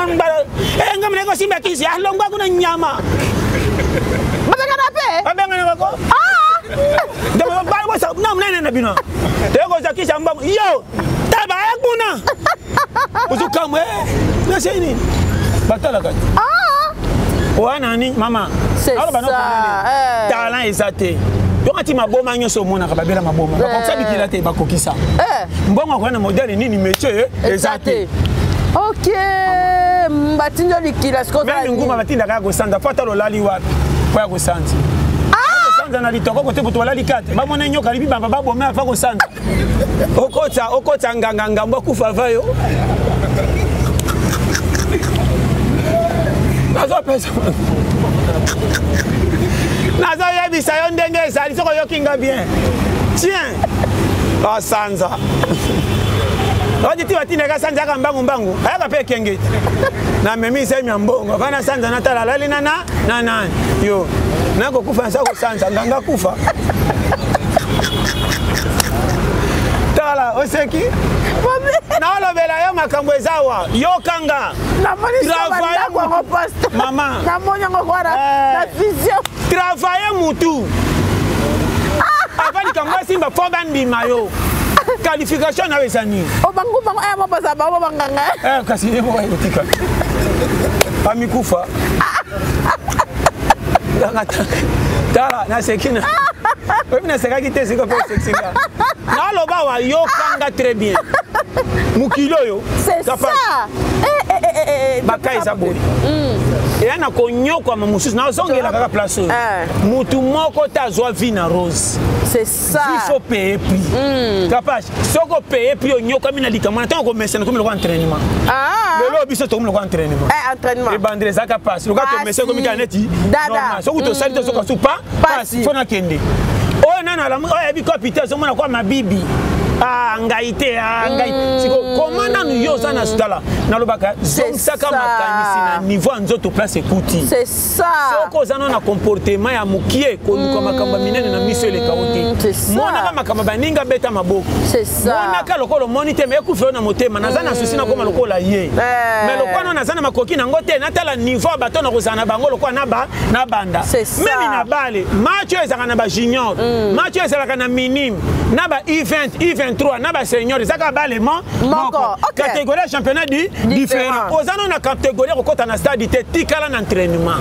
ngambo naye kosimba kisi, alongwa kuna nyama. Babengana mpe. Babengana bako na monene na bino toyekozwa kisi ya mbongo yo taba ya kuna ozokamwe nase nini batalaka te wana nini mama. C'est Aloba ça, no eh. Talent eza te. Yonga ti maboma nyonso omonaka babela maboma, bakokisa bikila te, bakokisa mbongo akoya na modèle nini, métier eza te. Ok, batindi yo likila sikoyo osala Même nini? nguma batindaka ya kosanza fo ata lolali wapi po ya kosanza. Kosanza na litoko kote, boto balali kate, bamona nyoka libi bamba babome afa kosanza. Okota okota nganga ngambo akufa va yo nazopesa, nazoyebisa yo ndenge ezali. Soki oyoki nga bien, tiens, basanza odi ti batindaka sanza yaka mbangu mbangu, ayaka mpe ekenge te. Namemi zemi ya mbongo vana sanza, natala alali nana na nani yo nakokufa nsa kosanza nganga kufa. Tala, oseki, naolobela yo makambo eza wa yokanga. Namoni Travailler bandako yango, pasteur. Mama. Namoni yango kwana na vision. Travaille mutu avant likambo esimba, fo bandima yo. Qualification na yo eza nini? O bango aya mo bazala bango banganga. Eh, kasi ye moko akotika bamikufa. Tala, naseki na oyebi nasekaki te, siko mpe osekisinga. Naloba wa yokanga très bien, mokili oyo C'est ça. Eh, eh, eh, eh, eh. Baka eza boye, eya na konyokwama mosusu, nazongelaka kaka place oyo. Mutu moko te azwa vie na rose. C'est ça. Il faut payer prix. Kapash, soki opaye prix, onyokwami na likambo na ntango komesana, komi lokwa entraînement. Lelo biso tokomi lokwa entraînement. Eh, entraînement. Ebandeli ezalaka pasi, loka tomesa ekomi kaka neti Dada. normal. Soki tosali te, soka su pa pasi, fo nakende oyo nano alamu oyo ayebi kopi te, azomona kwa mabibi. Ah, ngai te, ah, ngai siko koma nanu yo oza na tala. Nalobaka, zongisaka ça. makanisi na niveau ya nzoto place ekuti. C'est ça. Soki oza nano na comportement ya mokie, koluka makambo ya minene na miso eleka o te. C'est ça. Monaka makambo baninga beta maboko, C'est ça. monaka lokola omoni te, me ekufi oyo na motema. Naza na susi nakoma lokola ye, mais lokola nano naza na makoki nango te, natala niveau ya bato na kozala na bango lokola na na banda. C'est ça. Même na bale, match oyo ezalaka na bajunior, match oyo ezalaka na minime, na ba U20, U23, na basenior, ezalaka bale mo Moko. Ok. Catégorie ya championnat du différent. Oza no na catégorie ya kokɔta na stade te, tikala na entraînement.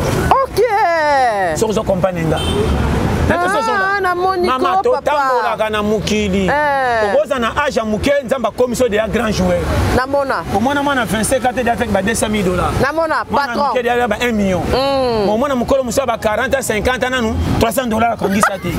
Soki ozo comprendre nga. Ah, namoni ko, Mama, papa. Totambolaka na mokili. Okoza na age ya moke, Nzambe akomisi oyo deya grand joueur. Namona. Omona mwana 25 ate deya feke ba 200 000 $. Namona. Mwana Patron. moke deya ba 1 million. Omona mokolo mosusu ya ba 40 a 50 nanu 300 $ akangisa te,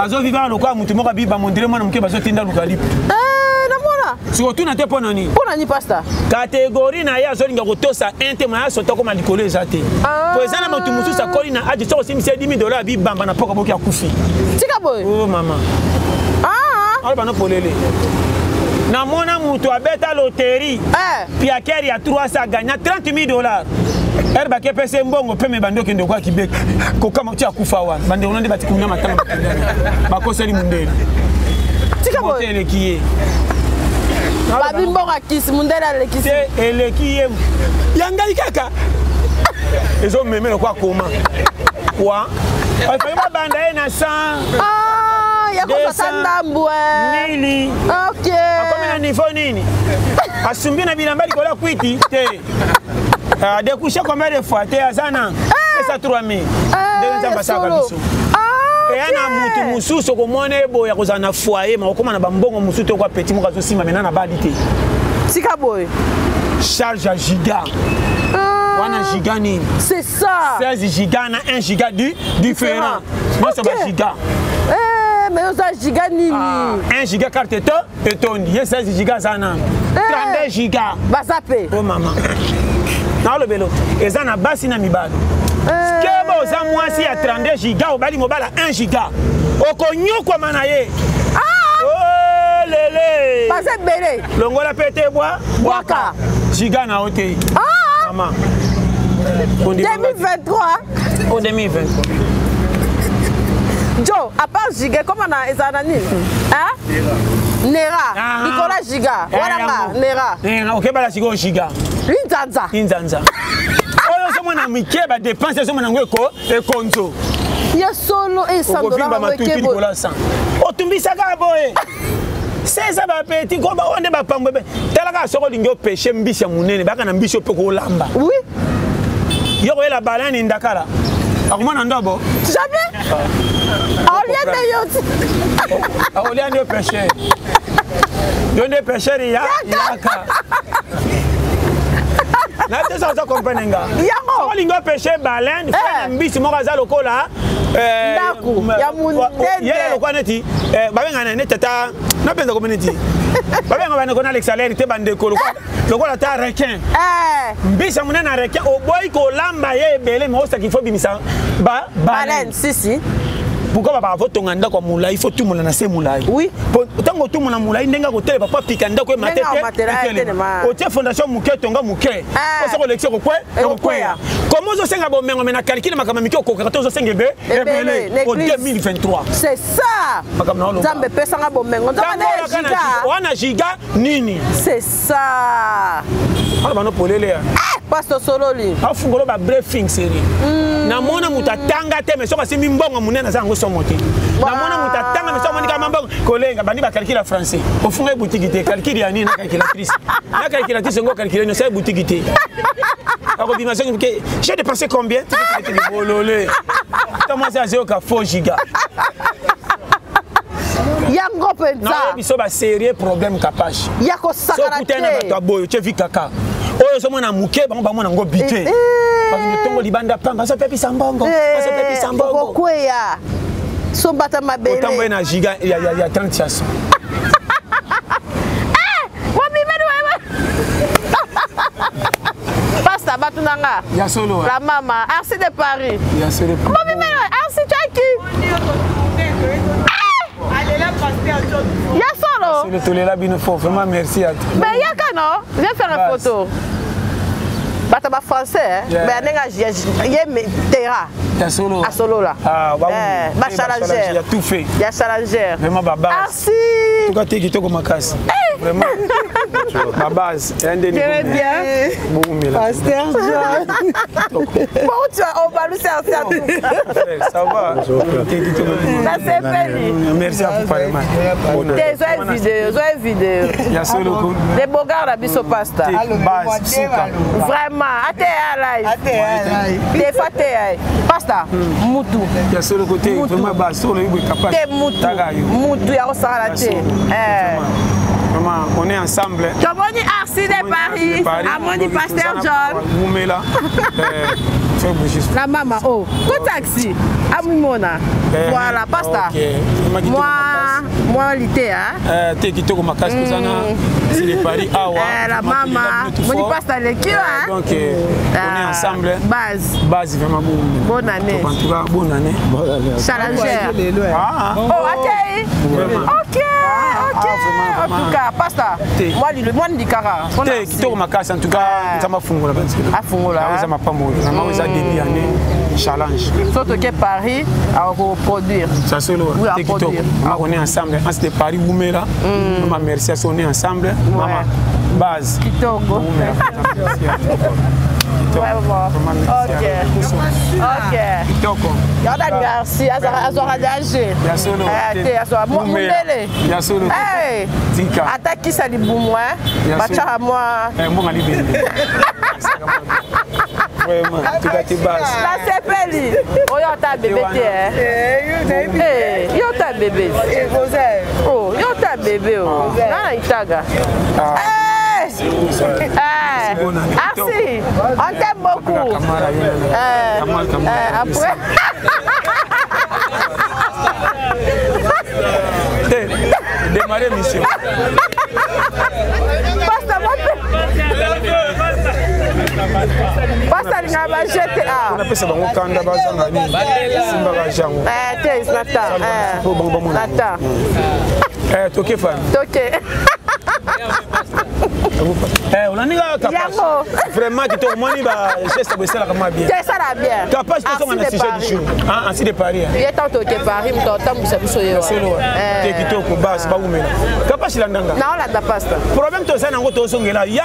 azovivaka lokola motu moko abiba mondire mwana moke bazotinda luka lipo. Eh, namona. Ah. Sikotuna te mpo na nini? Mpo na nini, pasteur? Catégorie na ye azolinga kotosa 1 te, ma asota koma likolo eza te. Ah. Po eza na moto mosusu akoli na age, soki osimbisi ye 10 000 dollars, abibamba na poko boki akufi. Tika boye. Oh mama. Ah. Aloba no polele. Namona moto abeta loterie. Eh. Piakere ya 300 gagna 30 000 dollars. Ere bake epesa ye mbongo mpe me bandi okende okoya kibeka kokama ti akufa wana bandeko na nde batikunda matanga bakendana bakoseli mundele. Tika moto boye. eleki ye. Babi mbongo akisi mundele alekisi. Te eleki ye ya ngai kaka ezomeme lokwa koma kwa bafai babanda ye na 100. Ah, ya kozwata 200, ndambu eh. mili Ok. Akomi na niveau nini? Asumbi na bilamba likolo ya kwiti te, adécouché combien de fois te, aza na pesa 3000 ndenge Nzambe asalaka solo. biso. Ah, Eya na mutu mosusu okomona eboya kozala na foyer, ma okóma na bambongo mosusu te, okwa petit moko azosimba mena na bali te. Tika boye. Charge ya giga wana, giga nini? C'est ça. 16 giga na 1 giga du différent nyonso ba giga. Eh, mais oza giga nini? 1 giga carte to etondi ye 16 giga aza na 32 giga. Baza mpe. O mama, nalobelo eza na basi na mibali. Keba, oza mwasi ya 32 giga, obali mobala 1 giga, okonyokwama na ye. Oh, lele. Baza ebele. Longola mpe te bwa. Bwaka. Giga na yo te. Mama. 2023. O 2023. Jo, à part giga, comment na ezala na nini? Hein? Nera. Ah. Likolo ya giga wana nga nera. Okebala sikoyo giga. Linzanza. Inzanza oyo ozomona mike, badépenses ezomona yango ekonzo. Ya solo. Okovimba matutu likolo ya 100, otumbisaka boye se eza bapeti ko oyo nde bapambo ebe. Tala kaka, soki olingi opêcher mbisi ya monene, baka na mbisi oyo mpe kolamba. Yo koyela balani ndakala akomona ndobo. Jamais aolia nde yo ti. Akolia nde pêcheur, yo nde pêcheur ya yaka na te soki oza comprendre nga. Yango. Olingi opêcher baleine, fe na mbisi moko aza lokola Ndako ya monene. Yela lokola neti babengana neti ata napenza komi neti babenga bandeko na alekisa lere te, bandeko lokola ata requin. Mbisi ya monene na requin, oboyi kolamba ye ebele, ma osaki faut bimisa ba baleine. Si si. Pourquoi baba avotonga ndako ya molai, faut tumola na se molai? Po ntango otumola molai, ndenge akotelema po apika ndako emate. Ndenge akomatela, te etelema. Otie fondation moke, tonga moke, osoki olekisi okokwe, ekokweya. Komo ozosenga bomengo me na calcul makambo mike okokaka te, ozosenga ebe Ebele, ebele o l'église. 2023. C'est ça. Makambo na oloba. Nzambe epesanga bomengo, nzambe nde ya Tambolaka na giga. Wana giga nini? C'est ça. Wana bano polele ya. Pasteur sololi. Afungola ba briefing série. Namona moto atanga te, mais soki asimbi mbongo monene, aza yango somo te. Namona moto atanga, mais soki amoni kaka mbongo kolenga, bandi bacalcul ya français. Ofunga ye boutique te, calcul ya nini? Na calculatrice, na calculatrice ngo calcule nyonso ye boutique te, akobima soki ke j'ai dépensé combien. Bolole to mwasi azoyoka faux giga. Yango mpenza. Nayebi biso basérieux problème kapage. Ya kosakana. Sokutana na bato te. ya boye, otie vi kaka oyo ozomona moke, bango bamona yango budget. Bakende ntongo libanda pamba, azopepisa mbongo, azopepisa mbongo. Okokweya, sombata mabele. Otamboye na giga ya 30 chason. Wabimeli wewe, pasta, bato na nga. Ya solo. La mama Arsi de Paris. Ya solo. Bobimeli Arsi, tu as qui ya solo. Solo, tolela bino fort, vraiment merci à toi. Mais yaka non, viens faire une Base. photo. Bato bafrançais. Mais ndenge ye tera. Ya solo. Asolola. Ah, ba Eh, oui. bachallenger. Ya tout fait. Ya challenger. Vraiment babase. Arsi. En tout cas te kitoko makasi, vraiment babase ya ndeni. Je vais bien. Boumela. Pasteur John. Bon, tu as obalusi Arsi à tout. Ça va te kitoko. Nasepeli. Merci à vous vraiment. Te zwa vidéo, zwa vidéo. Ya solo ko. De bogar na biso, pasta. Base suka. Vraiment ateya live te fa teya ye pasta mutu. Ya solo ko te, vraiment base solo ibo capable. Te mutu. Taka yo. Mutu ya kosakana te. Eh. Vraiment, on est ensemble. Tomoni Arsi de Paris, amoni pasteur John. Mumela. La mama oh ko taxi amimona. Eh, Voilà pasta. ok. Vraiment kitoko Moi makasi. moi lité hein. Eh, te kitoko makasi toza na c'est de Paris awa. Eh, la Vraiment, mama. tolinga bino tout Moni fort. pasta leki Eh, hein. Donc on est Ah, ensemble. Base. Base vraiment bon. Bonne année. En tout cas, bonne année. Challenger. Ah, Oh, ok. Vraiment. Ok, ok. ah, vraiment, En vraiment. tout cas, pasta. Te. Moi, moi, Likara. te kitoko makasi en tout cas nzambe afungola Afungola, eza mapambo vraiment eza début année challenge So toke Paris, à reproduire. Ça solo Oui, à te kitoko produire. Vraiment, on est ensemble anse de Paris wumela mama merci on est ensemble mama base Kitoko. Wumela. Kitoko. Vraiment. Vraiment, merci. Ok. Ok. Kitoko. Yada merci. Azwaka danger. Ya solo. Eh, te azwaka Wumela. mundele. Ya solo. Hey. Tika. Ata kisa libumu hein. Ya solo. Batiaka mwa Eh, mbongo libende. Vraiment, en tout cas, t'es base. nasepeli oyo ata bebe te eh. Eh, yo ata bebe Oh, yo ata bebe o nga na itaga Ah. Eh, eh, merci on t'aime beaucoup Kamara, yo, yo, yo. Eh, Kamara, Kamara. eh, après Te, démarrer mission. pasta moi mpe pasta alingaka bajete a napesa bango kanda bazanga nini simbaka jango Eh, te nata eh, Po bango bamona. nata Eh, toke fana toke Eh, olandi kaka Yango. vraiment kitoko omoni bageste boye esalaka mwa bien te esala bien kapage tozonga na Arsi de sujet du Paris. jour Ah, ainsi de Paris hein. ye ntango toke Paris moto atambwisa biso ye solo wana. te Eh. kitoko base bawumela kapage landanga naolanda pasta problème toza nango tozongela ya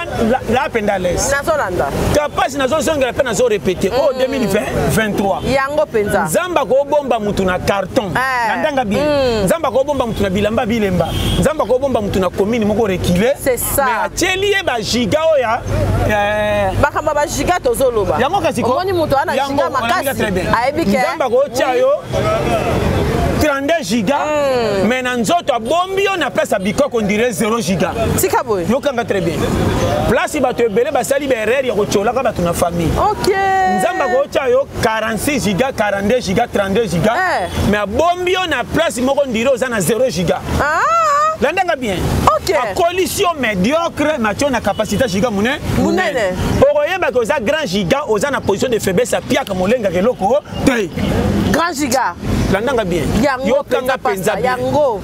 la mpenza à l'aise nazolanda kapage nazozongela mpe nazorepete oyo 2023 yango mpenza nzambe akobomba mutu na carton Eh. na ndanga bien nzambe akobomba mutu na bilamba bilemba nzambe akobomba mutu na commune moko rekile C'est ça. mais atieli ye bagiga oyo ya eh, makambo ya bagiga tozoloba yango kasi ko- omoni moto wana yango, giga olandika makasi très bien. ayebi ke nzambe akotia yo 32 giga mais na nzoto abombi yo na place ya bikoko ondire 0 giga tika boye yokanga très bien place bato ebele basali baerreur ya kotiolaka bato na famille ok nzambe akotya yo 46 giga 42 giga 32 giga Eh. mais abombi yo na place moko ndire oza na 0 giga Ah, landanga bien Ok. akolisi yo médiocre mais atyo na capacité giga monene Monene. okoyebaka oza grand giga oza na position de faiblesse apiaka molengaka eloko te grand giga landanga bien yango yokanga mpenza mpenza pasta bien yango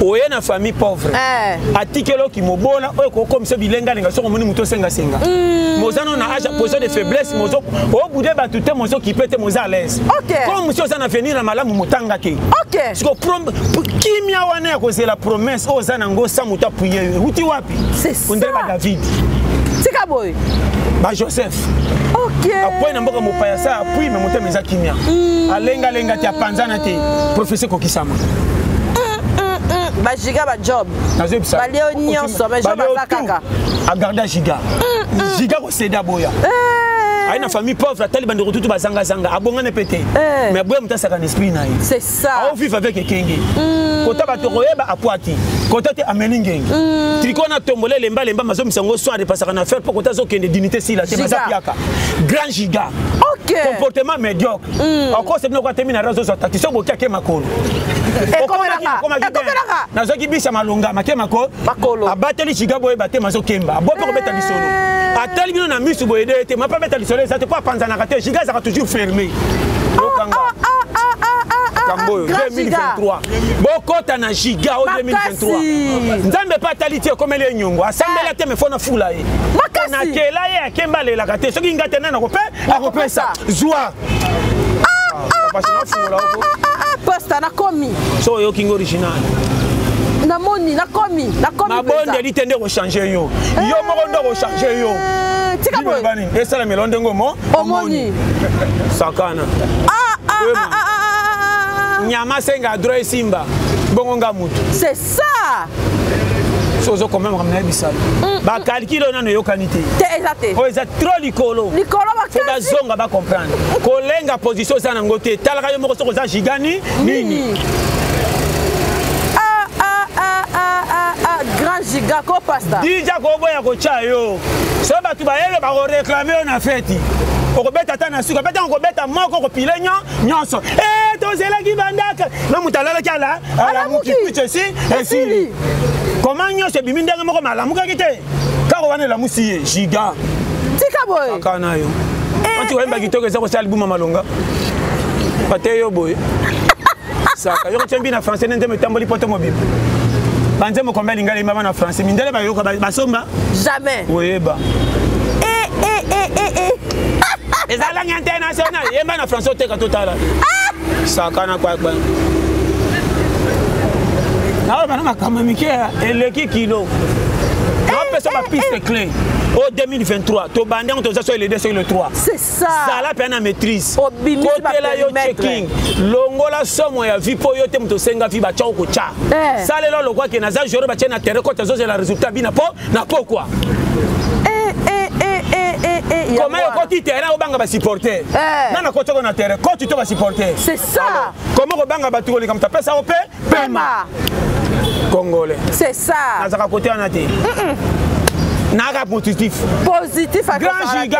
oye na famille pauvre Eh. atikeli oki mobola oyo kokomisa bilengalenga soki omoni moto osengasenga moza no na age ya position de faiblesse mozo obude bato te mozokipe te moza à l'aise Ok. comme mosi oza na avenir na malamu motanga te ok siko kimia wana ya kozela promesse oyo oza nango sa moto apuye yo euti wapi C'est ça. ondire badavid tika boye bajoseph ok apoi na mboka mopaya sa apui me motema eza kimia alengalenga te apanzana te professeur kokisama bagiga bajob nazoyebisa Balie yo nyonso, mais job aza kaka. agarda giga giga koseda boya aye na famille pauvre atali bandeko tutu bazangazanga abongane mpe te Eh. mais aboya moto asaka na esprit na ye c'est ça aovivre avec ekenge kota bato koyeba apwaki kota te ameli ngenge triko na tombola elembalemba mazomisa yango soir epasaka na fer mpo kota azokende dignité sila te Giga. baza piaka grand giga ok comportement médiocre okosa bino kwatemi na razo ozwa taxi soki boki ake makolo Ekomelaka. Ekomelaka. nazwaki bisa malonga make mako Makolo. abateli giga boyeba te mazokemba abo mpe kobeta lisolo atali bino na misu boye de te mapa abeta lisolo eza te mpo apanzanaka te giga ezalaka toujours fermé yokanga makambo oyo Grand giga. 2023 bokɔta na giga oyo Makasi. 2023 nzambe mpe atali ti ekomeli ye nyongo asambela te mefo na fula ye Makasi. nakela ye akemba alelaka te soki nga te nani akope akopesa zwa Pasi nafungola oko. Ah, ah, pasta nakomi so oyoki nga original namoni nakomi nakomi mabondeli te nde kochange yo yo moko nde kochange yo Eh, tika boye bani esalamela ndenge omo omoni sakana Ah, ah, Wema. ah, ah, ah, ah, ah. nyama asenga droit esimba bongo nga mutu c'est ça so ozokomema makambo nayebisa yo bakalikile oyo nano eyokani te te eza te oyo eza trop likolo likolo fo makasi bazonga bacomprendre kolenga position oza nango te talaka yo moko soki oza gigani nini Ah, ah, ah, ah, ah, ah, grand giga ko pasta dija koboya kotya yo so bato bayebe bakoreklame yo na feti Okobeta ata na suka, beta okobeta moko okopile nyo nyonso. Eh, tozelaki bandaka. Na moto alalaki ala, alamuki kutu esi esili. Comment nyonso ebimi ndenge moko malamukaki te? Kaka wana elamusi ye giga. Tika boye. Kaka na yo. Oti koyemba kitoko eza kosala libuma malonga. Bate yo boye. Saka yo kotia mbi na français nde nzembo etamboli poto mobimba. Banzembo combien lingala eyembama na français? Mindele bayoka basomba? Jamais. Oyeba. Eh eh eh eh eh. Eza langue internationale. Yemba na français oteka totala. Saka na kwa kwa. Naoloba na makambo mike eleki kilo. Napesa ba piste clé. O 2023 tobandi yango toza soki le 2 soki le 3. C'est ça. Zala mpe na maîtrise. Kotela yo checking. Longola somo ya vie mpo yo te moto osenga vie batya okotya. Salela lokwa ke naza joueur batya na terrain kota azozela résultat bina po na pokwa. Comment okoti terrain obanga ba supporter? Nana kotoko na terrain, coach to ba supporter. C'est ça. Comment kobanga bato koleka moto apesa yo mpe pema? Congolais. C'est ça. Nazaka kote wana te. Naka positif. Positif à Grand giga.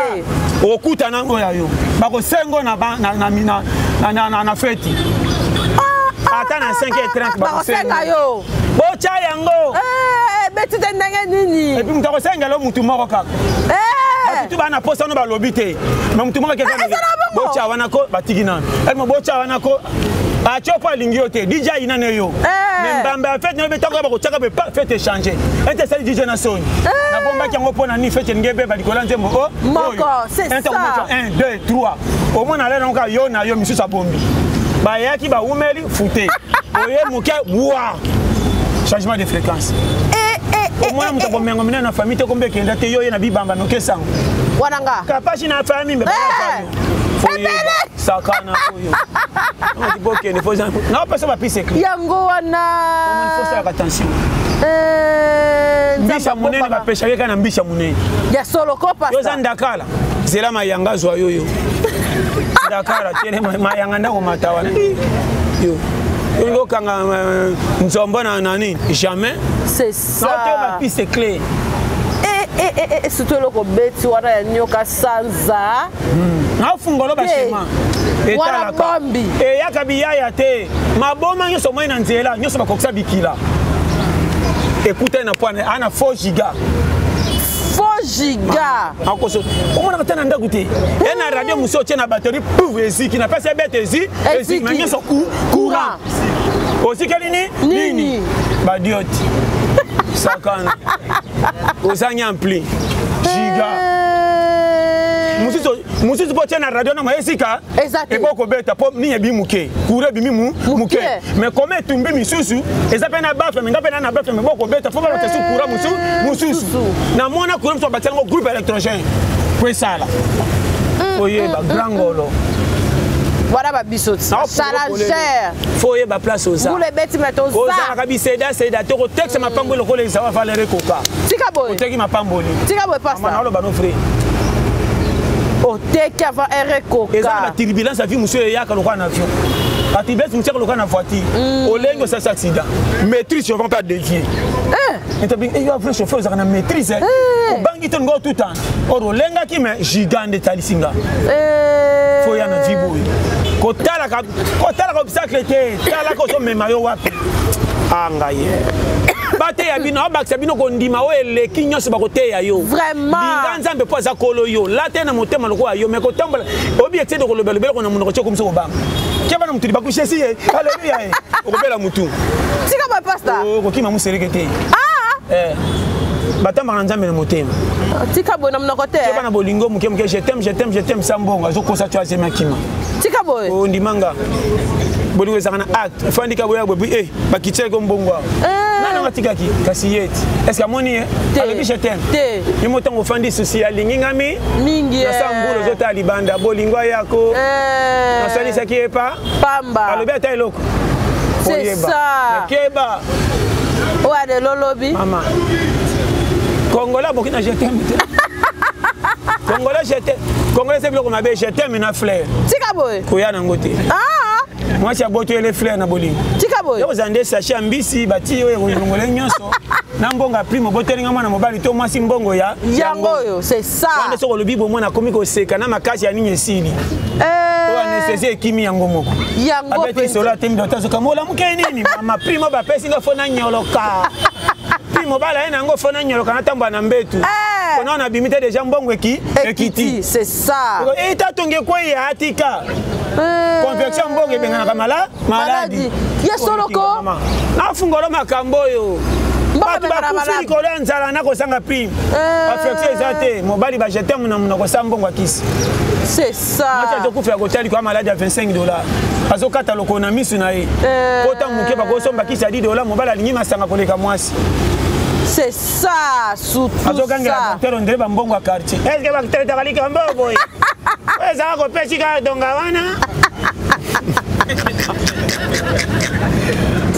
Okuta nango ya yo. Bakosengo na na na na na na feti. Ata na 5h30 bakosenga yo. Botya yango. Eh, beti te ndenge nini? Et puis moto akosengela mutu moko kaka. Bato bana posa no balobi te. Mais mutu moko kaka. Botya wana ko batiki nanu. Elmo botya wana ko atyo mpo alingi yo te dj ayina ne yo me mbamba ya fete nayobe ntango bakotyaka mpe pa fete echange ete esali dj na soni nabombaki yango mpo na nini fete elingi ebeba likolo ya nzembo o moko c'est ça 1 2 3 omona alala yango kaka yo na yo misusu abombi bayaki bawumeli fute oye moke bwa changement de fréquence omona moto akomengo minene na famille te kombe ekenda te yo ye na bibamba noke sango wana nga kapashi na famille mbe ebele sakana oyo bokende fo naopesa bapise ecli yango wana fosalaka attention mbisa monene bapeshaki kaka na mbisa monene ya solo ko pasta yo za ndakala zela mayanga azwa yo yo ndakala tele mayanga ndako mata wana yo olingi okanga nzombo na nani jamais c'est ça bapiste clé surtout eloko obeti wana ya nyoka sanza nafungola bashema etalaka eyaka biyaya te maboma nyonso omoi na nzela nyonso bakokisa bikila ekutani na pwana ana faux giga faux giga akoso omonaka te na ndako te ye na radio mosusu otie na batterie pouf eziki na pasi ebete ezi eziki ma nyonso courant osikeli ni nini badioti sakana ozangi ampli giga mosusu mpo otie na radio na esika eko kobeta mpo nini ebimi moke courant ebimi moke mais comme etumbi misusu eza mpe na bafle me nga mpe na na bafle me bokobeta fo balota su courant mosusu namona courant mosusu batia yango groupe électrogène po esala oyeba grand ngolo wana babiso challenger fo oyeba place oza mbula ebeti me toza ozalaka biseda seda te kotekisa mapamboli lokola ezawa valeur ekoka tika boye oteki mapamboli tika boye pasta naoloba no vrai oteki avant heure ekoka eza na baturbulence ya vie mosusu eyaka lokola na avion baturbulence mosusu eyaka lokola na voiture olengi osalisi accident maîtrise chauffeur mpe adévie yo vrai chauffeur ozalaka na maîtrise obangi te olinga otutana or olengaki mais gigande etalisi nga fo ya na vie boye kotalaka kotalaka obstacle te talaka ozomema yo wapi a ngai bateya bino abakisa bino kondima oyo eleki nyonso bakoteya yo linga nzambe mpo aza kolo yo lata na motema lokola yo me kotambola oyebi etiede koloba lobeloko na monoko ti okomisa kobanga keba na motu libaku jesi ye aleluya ye okobela motu tika boye pasta okokima moseleke te batambaka na nzambe na motema tika boye na monoko te keba na bolingo moke moke je t'aime je t'aime je t'aime sa mbongo azokosa to azemi akima tika boye ondima nga bolingo ezalaka na acte efandika boya boye eh bakitiaki mbongo awa nani yango atikaki kasi ye ti est ce que amoni ye alobi je t'aime yo mo ntango ofandi susi alingi nga mi mingi nasa mbula ozotala libanda bolingo ayako nasalisaki ye pa pamba alobi ata eloko c'est ça keba oyo alelo lobi mama congolais aboki na je t'aime te congolais je t'aime congolais eza biloko mabe je t'aime na fleur tika boye koya nango te mwasi abotoyele fleur na bolingo tika boye yokozala nde sachet ya mbisi bati oyo ekolongole nyonso. Na mbongo ya prime oboteli nga mwana mobali to mwasi, mbongo ya yango oyo, c'est ça. Wana soki olobi bomwana akomi koseka na makasi ya nini esili. Oyo anesthésie ekimi yango moko. Yango abeti mpenza. solo, atemi docteur, azoka molamuke nini, mama, prime oyo bapesi nga fo nanyoloka, prime obala ye nango fo nanyoloka, natambola na mbetu. Kona wana abimi te, déjà mbongo eki ekiti. C'est ça. Etatongi ekweya, atika convection, mbongo ebenganaka mala maladi. Maladi. Ye soloko. Nafungolo makambo oyo. Mbongo Bato ebengana bakufi maladi. likolo ya nzala na kozanga prime. Affection eza te, mobali bajete na monoko sa mbongo akisi. C'est ça. Mwasi azokufela kotali kwa maladi ya 25 dollar, azokata lokolo na misu na ye. Kota moke, bakosomba kisi ya 10 dollar, mobali alingi masanga koleka mwasi. C'est ça, surtout Azokangela ça. docteur ondire bambongo ya quartier. Est-ce batraitaka likambo oyo boye, oyo ezaka kopesi kaka donga wana,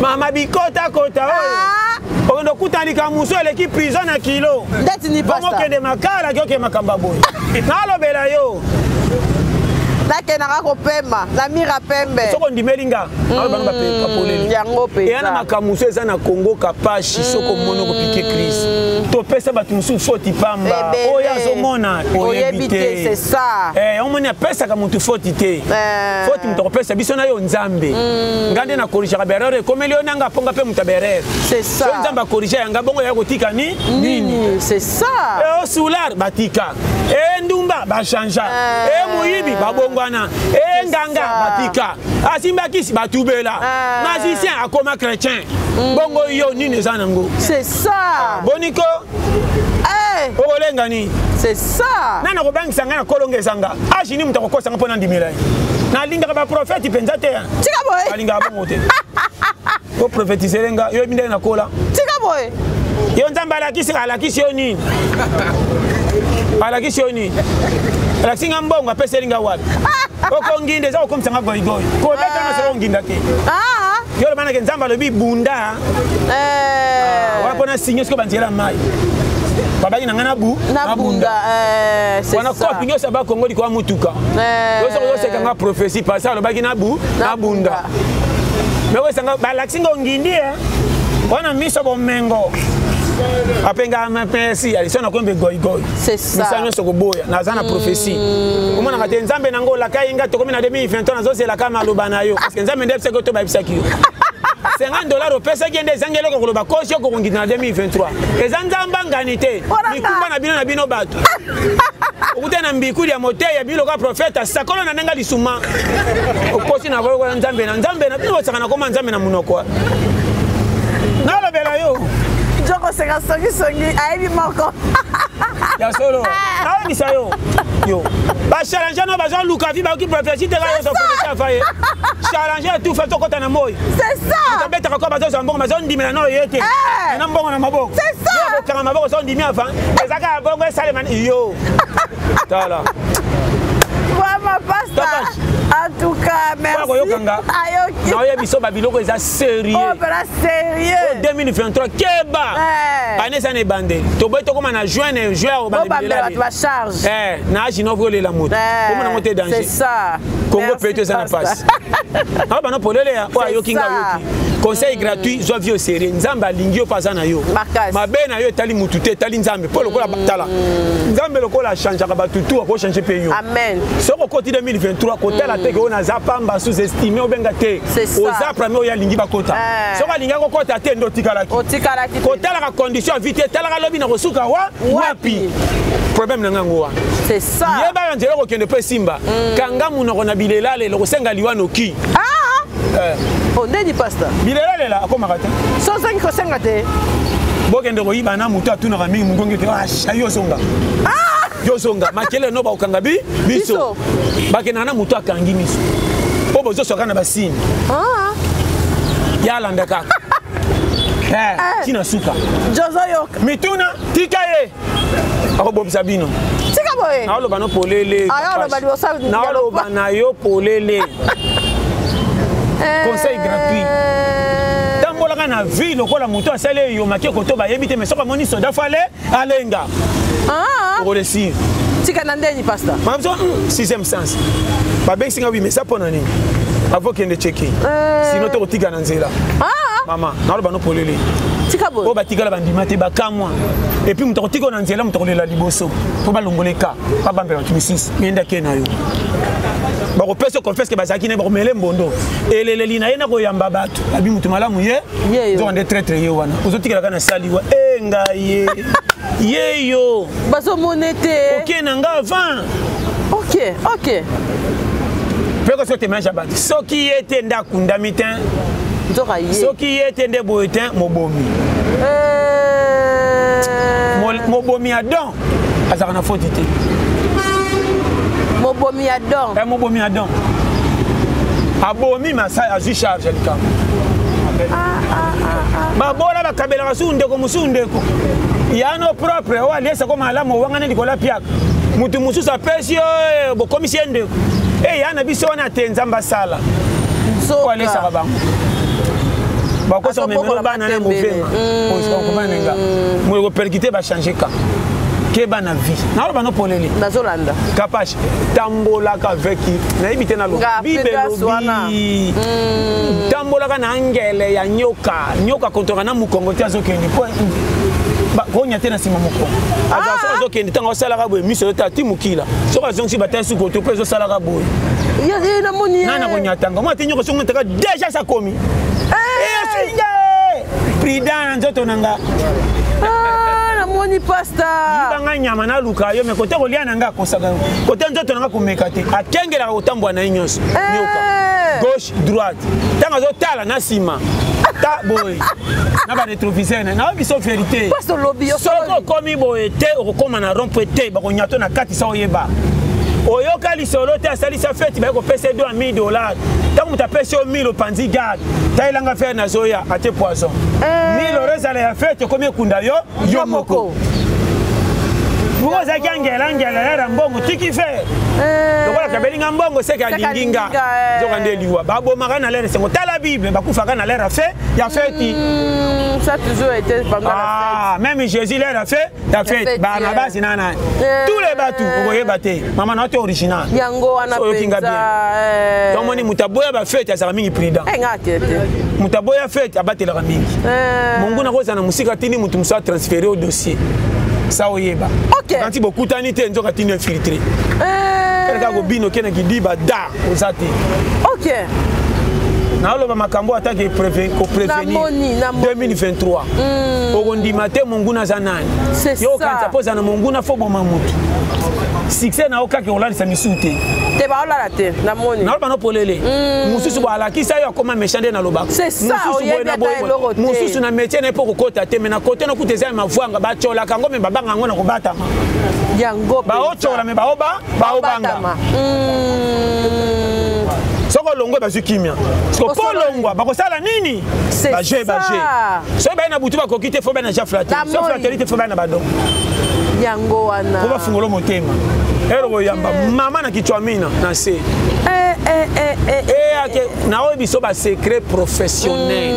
mama bikotakota oyo okende okuta likambo mosusu eleki prison na kilo. Ndeti ni Bongo pasta. okende makala, ki okende makambo ya boye, nalobela yo. Nakendaka kopema na mira pembe. Soki ondimeli nga, aloba bango bapoleli. Yango mpenza. Eya na makambo mosusu eza na Congo, kapashi, soki omoni okopike crise, topesa bato mosusu foti pamba. Ebele. Oyo azomona oyebi te, c'est ça. Omoni, apesaka motu foti te. Foti moto akopesa biso na yo Nzambe. Nga nde nakorigaka baerreur ekomeli yo nanga mponga mpe moto ya baerreur. C'est ça. So Nzambe akorige yanga, bongo ya kotika ni nini? Nini, c'est ça. E osular batika, e ndumba bachangea, e moyibi babongwana, e nganga ça. batika, asimbakisi batubela, magicien akoma chrétien. Bongo yo nini eza nango? C'est ça. Boniko okolenga nini? C'est ça. Nani akobangisa ngai na kolonga ezanga age nini? Moto akokosanga mpo nandimela ye, nalingaka baprofete mpenza te. Tika boye. Balingaka bongo te. Oprofetisele nga, yoyebi ndenge nakola. Tika boye. Yo Nzambe alakisi, alakisi yo nini? Alakisi yo nini? Alakisi nga mbongo, apeseli nga wapi? Okonginda eza kokomisa nga goigoi, kobeta na soko onginda te. Yo loba nake Nzambe alobi bunda wana mpo na signe, soki banzela mai babaki na ngai na bu na bunda, c'est wana ça. Kopi nyonso ya bakongo likolo ya mutuka. Yo soki ozoseka nga, prophétie pasa alobaki na bu na bunda, me oyesanga balakisi nga ongindi e wana miso bomengo apenga mapesi aliso na kombe goigoi. C'est ça. Misala nyonso koboya, naza na prophétie, omonaka te. Nzambe nango olaka ye nga, tokomi na 2023, nazozelaka maloba na yo, parce que Nzambe nde yebisaki yo to bayebisaki yo 50 dollar opesaki ye nde ezangi eloko koloba kosi yo kokongita na 2023, eza Nzambe angani te. Mikumba na bino na bino bato okuta na mbikuli ya moteya bino lokola prophète asakolo na ndenge lisuma okosi na koyokola Nzambe na Nzambe na bino bosaka na koma Nzambe na monoko, nalobela yo. Jokoseka songisongi ayebi moko. Ya solo, nayebisa yo, yo bachallenger no bazoluka vi bayoki prophétie te, kaka prophétie afa ye challenger etufa tokɔta na moi. C'est ça. Abetaka ko bazozwa mbongo, bazondimela no ye te na mbongo na maboko. C'est ça. Kokanga maboko so ondimi avant, eza kaka bongo esalema yo tala. Vraiment, pasta, en tout cas merci. Koyokanga. Ayoki. Naoyebi biso babiloko eza sérieux. Oh, mpena sérieux. 2023, keba, ane eza na ebandeli, toboyi tokóma na juin, na juin. Obambela bato bacharge. Na age novo olela moto omona ngo te, danger. C'est ça. Congo peut eza na pasi awa bana polele ya oyo ayoki nga, ayoki conseil gratuit, zwa vie au sérieux. Nzambe alingi yo mpo aza na yo. Mabe na yo etali mutu te, etali Nzambe, mpo lokola tala Nzambe lokola achangeaka bato tu, akochange mpe yo. Amen. Soki okoti 2023, kotala te ke oyo naza pamba, sous estime obenga te. Oza premier oyo alingi bakota. Soki alingi akokota te, nde otikalaki. Otikalaki. Kotalaka condition ya vie te, talaka lobi na kosuka wa wapi. Problème na ngango wana. C'est ça. Yeba ya nzela kokende mpo esimba. Kanga monoko na bilelalela, kosenga liwa noki. Oh, ndeni pasta. Bilelalela akomaka te. So ozangi kosenga te. Bokende koyiba na moto atunaka mingi mokongi te, asha yo zonga, yo zonga makelele no bakokanga bi biso, bakendaka na moto akangi miso mpo bozoswaka na basine ya alanda kaka ntina suka. Jozoyoka. Mituna tika ye akobomisa bino. Tika boye. Naoloba no polele. Aloba liboso. Naoloba na yo polele, conseil gratuit. Tambolaka na vie lokola moto asali eyomaki koto bayebi te, mais soki amoni soda fale alenga, okolesir. Tika na ndeni pasta. Mabiso sixième sens babengisi nga, wi, mais eza mpo na nini? Avo kende cheki, sinon tokotika na nzela. Mama, naloba no polele. Tika boye. Oyo batikala bandima te bakamwa. Et puis moto akotika na nzela moto akolela liboso mpo balongola eka babambela bato misusu ngenda ke na yo bakopesa confesse ke bazalaki naye bakomele mbondo eleleli na ye na koyamba bato abi moto malamu ye nzoka nde traitre ye wana ozotikelaka na saliwa e ngai ye ye yo bazomona te oke na nga avant ok ok mpe kosi otemage ya bato soki ye te nde akundami te nzoka ye soki ye te nde boye te mobomi eh. Mobomi ya don azalaka na faute te. Mobomi ya don eh, mobomi ya don abomi masai azwi charge ya likambo. Ah, ah, ah, Babola bakabelaka suku ndeko mosusu ndeko yano propre oyo aliesa ko malamu owangani likolo ya piaka motu mosusu apesi yo eh, bokomisi ye ndeko e ya na biso wana te nzambe asala oyo alesaka bango bakosa komemelo bana na mopema okomana nga moye koperkite bachange ka keba na vie naloba no polele nazolanda kapache tambolaka avec nayebi te naloba bible elobi mm. tambolaka na ngele ya nyoka nyoka kontoka na mokongo te azokende po konya te na nsima mokongo azala soki azokende ntango asalaka boye miso ezotala ti mokila soki azongisi batali suki oto mpe ezosalaka boye nani akonyatanga mwa te nyoka soki ntaka deja sakomi esinga prudent na nzoto na nga namoni pasta yibanga nyama naluka yo me kote kolia na nga akosaka kote nzoto na nga komeka te akengelaka kotambola na ye nyonso nyoka gauche droite ntango azotala na nsima ta boye na baretroviseur na nayobi biso verité soki okomi boye te okokóma na rond-point te bakonyato na kati sa oyeba oyoka lisolo te asalisa feti baye kopesa ye do ya 1000 dollars ntango moto apesi yo 1000 opanzi garde tayelanga fere nazoya ate poison 1000 euro ezala ya feti okomi ekunda yo yo moko moko ozalaki angela angela yara mbongo tiki fe lokola kabeli nga mbongo seke alingi nga nzoka nde liwa babomaka na lere sengo tala bible bakufaka na lere fe ya feti ça toujours été pendant ah, la fête. Même Jésus l'air a fait ya fête Barnabas na nani tous les bato okoyeba te mama na te original yango wana oyoki nga bien omoni moto aboya bafete azalaka mingi prudent moto aboya fete abatelaka mingi monguna kozala na mosika tini moto mosusu atransfere au dossier sa oyeba kanti bokutani te nzoka tini infiltré kaka kobina oke na kidiba da oza te ok naoloba makambo atake koprévenir 2023 mm. Okondima te monguna aza nani yo okanisa mpo ozala na monguna fo boma motu succès na yo kaka kolalisa misusu te te baolala te namoni naloba no polele mosusu bo alakisa yo akoma méchant nde nalobaka mosusu na métier na ye mpo kokota te me na kote nokuta eza ya mavwanga batyolaka yango me babanga yango na kobatama yango baotyola me baoba baobanga soki olongwe bazwi kimia siko mpo olongwa bakosala nini baje baje soki baye na butu bakoki te fo baye na ja flateri soki flateri te fo baye na badongo yango wana po bafungola motema ero koyamba mama na kichwamina na se eyake naoyo biso basecret professionnel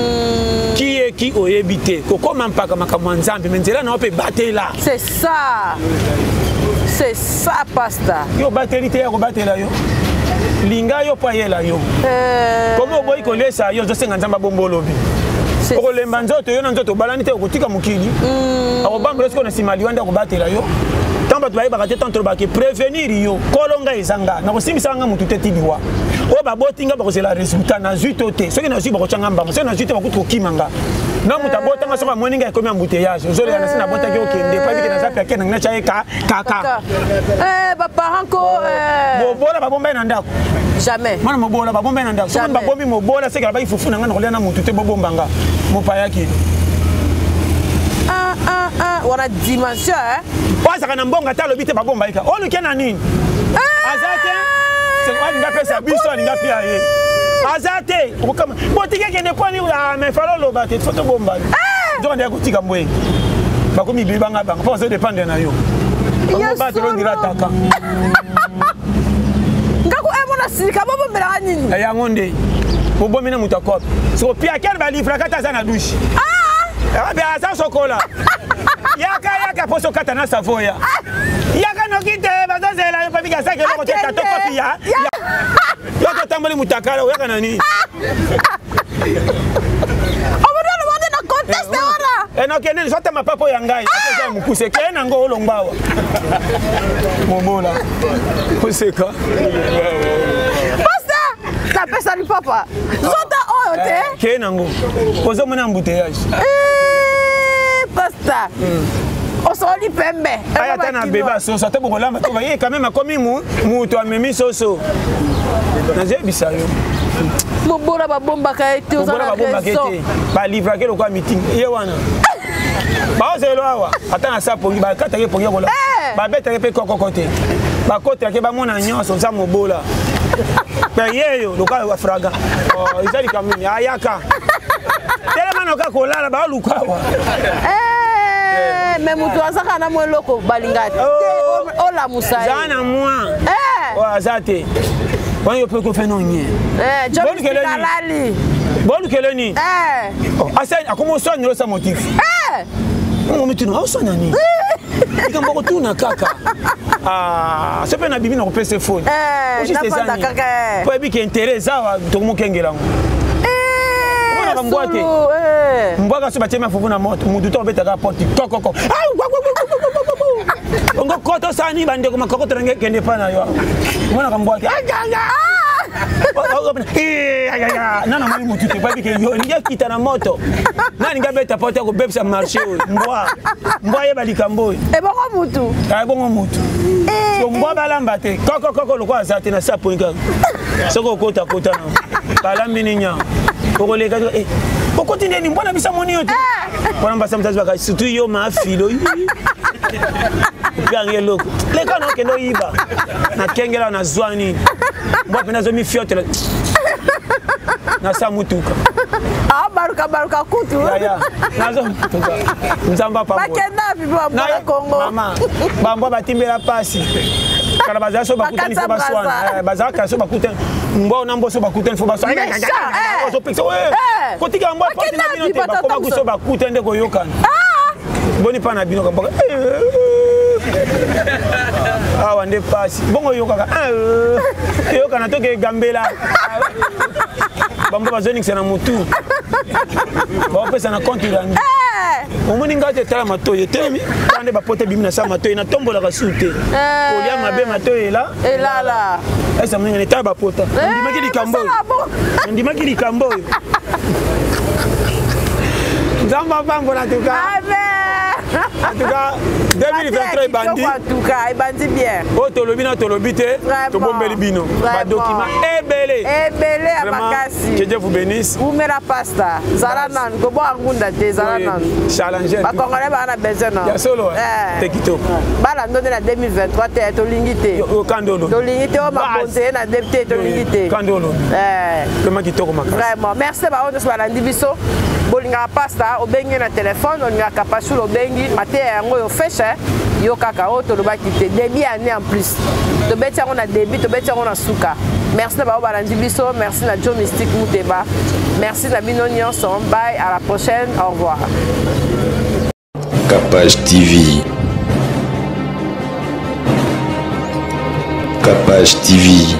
ki ye ki oyebi te kokoma mpaka makambo ya nzambe me nzela na yo mpe batela c'est ça c'est ça pasta yo obateli te ya kobatela yo linga yo mpo ayela yo komi oboyi kolesa yo ozosenga nzambe abomba olobi okolemba nzoto yo na nzoto obalani te okotika mokili akobambola sikoyo na nsima liwa nde akobatela yo ntango bato bayebaka te ntango tolobaka prévenir yo kolo ngai eza nga nakosimbisaka nga motu te ti liwa oyo baboti nga bakozela résultat nazwi to te soki nazwi bakotya nga mbamba soki nazwi te bakuti kokima nga na moto abotanga soki amoni ngai ekomi embouteillage ozolela na se nabotaki okende po abike naza piake na ngai natya ye kaka baparent ko mobola babomba ye na ndako jamais mwana mobola babomba ye na ndako soki babombi mobola seke alobaki fufu na ngai nakolia na motu te bobomba nga mopayaki wana dimension oyo azalaka na mbongo ata alobi te babomba ye ka oluke na nini aza te alingi apesa biso alingi apia ye aza te okokama botika ekende poni mais falo oloba te fo tobomba nzoka nde kotika mbwe bakomi bibanga banga mpo bazo dépendre na yo batelo ndira ataka ngako emona sika bobombelaka nini yango nde bobomi na moto akope soko piakere balivraka ata aza na dushe abe aza sokola yaka yaka mpo sokata na savoya yaka noki te bazozela yo pabiki asaki eloko te tato kopi ya yo totamboli mutakala oyaka na nini omona Enokende eh, zwa mapapo ya ngai eza ah! mokuse keye nango olongwa awa mobola oseka pasta napesa lipapa zota oyo te eh, keye nango ozomona embouteillage eh, pasta osoli pembe aya ata na beba soso ata bokolamba to baye quand même akomi mutu amemi soso nazoyebisa yo mobola babombaka ye te oza na raison balivrake lokola miting ye wana baozelo awa ata na sa pongi bakataki pongi ya kola eh! babetaki mpe kokoko te bakotelaki bamona nyonso oza mobola mpe yeyo lokola bafraga oh, eza likambo nini ayaka telema noka kolala baoluka awa eh, me moto azaka na mwa eloko balinga te oh. olamusa ye na mwa eh. oh, aza te wana yo mpe kofe no nye bolukele nini akoma oswanela osa motif ongo mituna oswana nini likambo akotuna kaka ah, so mpe nabimi na kopesa fone po yebi ke intérêt eza awa tokomokengela yango omonaka mbwa te mbwa kasi batie mafufu na moto mutu to obetaka porte kokoko ongo koto osani bandeko makokoto nange kende epai na yo omonaka mbwa te nana amoni motu te babi ke yo elingi akita na moto na alingi abeta poto ya kobebisa marché oyo mbwa mbwa ayeba likambo oyo ebongo mutu ebongo mutu eh, mbwa balamba te kokokoko lokola aza te na sa poni kaka soki okota kota na balambi ni nya okoleka eh, okoti ndeni mbwa na biso amoni yo te wana mbasa moto azwaka surtout yo mafilo opianga eloko leka na okende oyiba nakengela nazwa nini mbwa mpe nazomifiotela nasa motuka abaluka ah, baluka kutu yaya nazo motuka nzambe apambolabakenda bambwa kongo mama bambwa batimbela pasi kala bazala so bakutani fo baswana eh, bazala kala so bakutani mbwa na mbwa so bakutani fo baswana eh, eh. ozopekisa kotika mbwa poti na bino te bakoma kuso bakutani nde koyokana ah! boni mpa na bino kamboka awa nde pasi bongo oyokaka eyokana toke gambela bango bazoningisa na motu baopesa na compte rendu eh. omoni ngai te tala matoi etelemi tala nde bapota ebimi na sa matoi natombolaka su te eh. kolia mabe matoi ela elala esa moninga netala bapota eh, nandimaki likambo oyo nandimaki likambo oyo nzambe apambola tuka en tout cas 2023 ebandi ebandi bien oyo tolobi na tolobi te tobombeli bino badocument ebele ebele ya makasi que Dieu vous bénisse umela pasta zala nanu koboka ngunda te zala nanu challenge bakongolais baa na besoin na ya solo eh. te kitoko bala nde na 2023 te tolingi te tolingi te oyo makonzi ye na te tolingi te eh. vraiment kitoko makasi vraiment merci baoyo nyonso balandi biso bolingaka pasta obengi ye na telefone olingaka pasula obengi mateya yango oyo feshe yo kaka oyo tolobaki te début année en plus tobeti yango na début tobeti yango na suka merci na baoyo balandi biso merci na joe mystique muteba merci na bino nyonso bye à la prochaine au revoir Capage TV. Capage TV.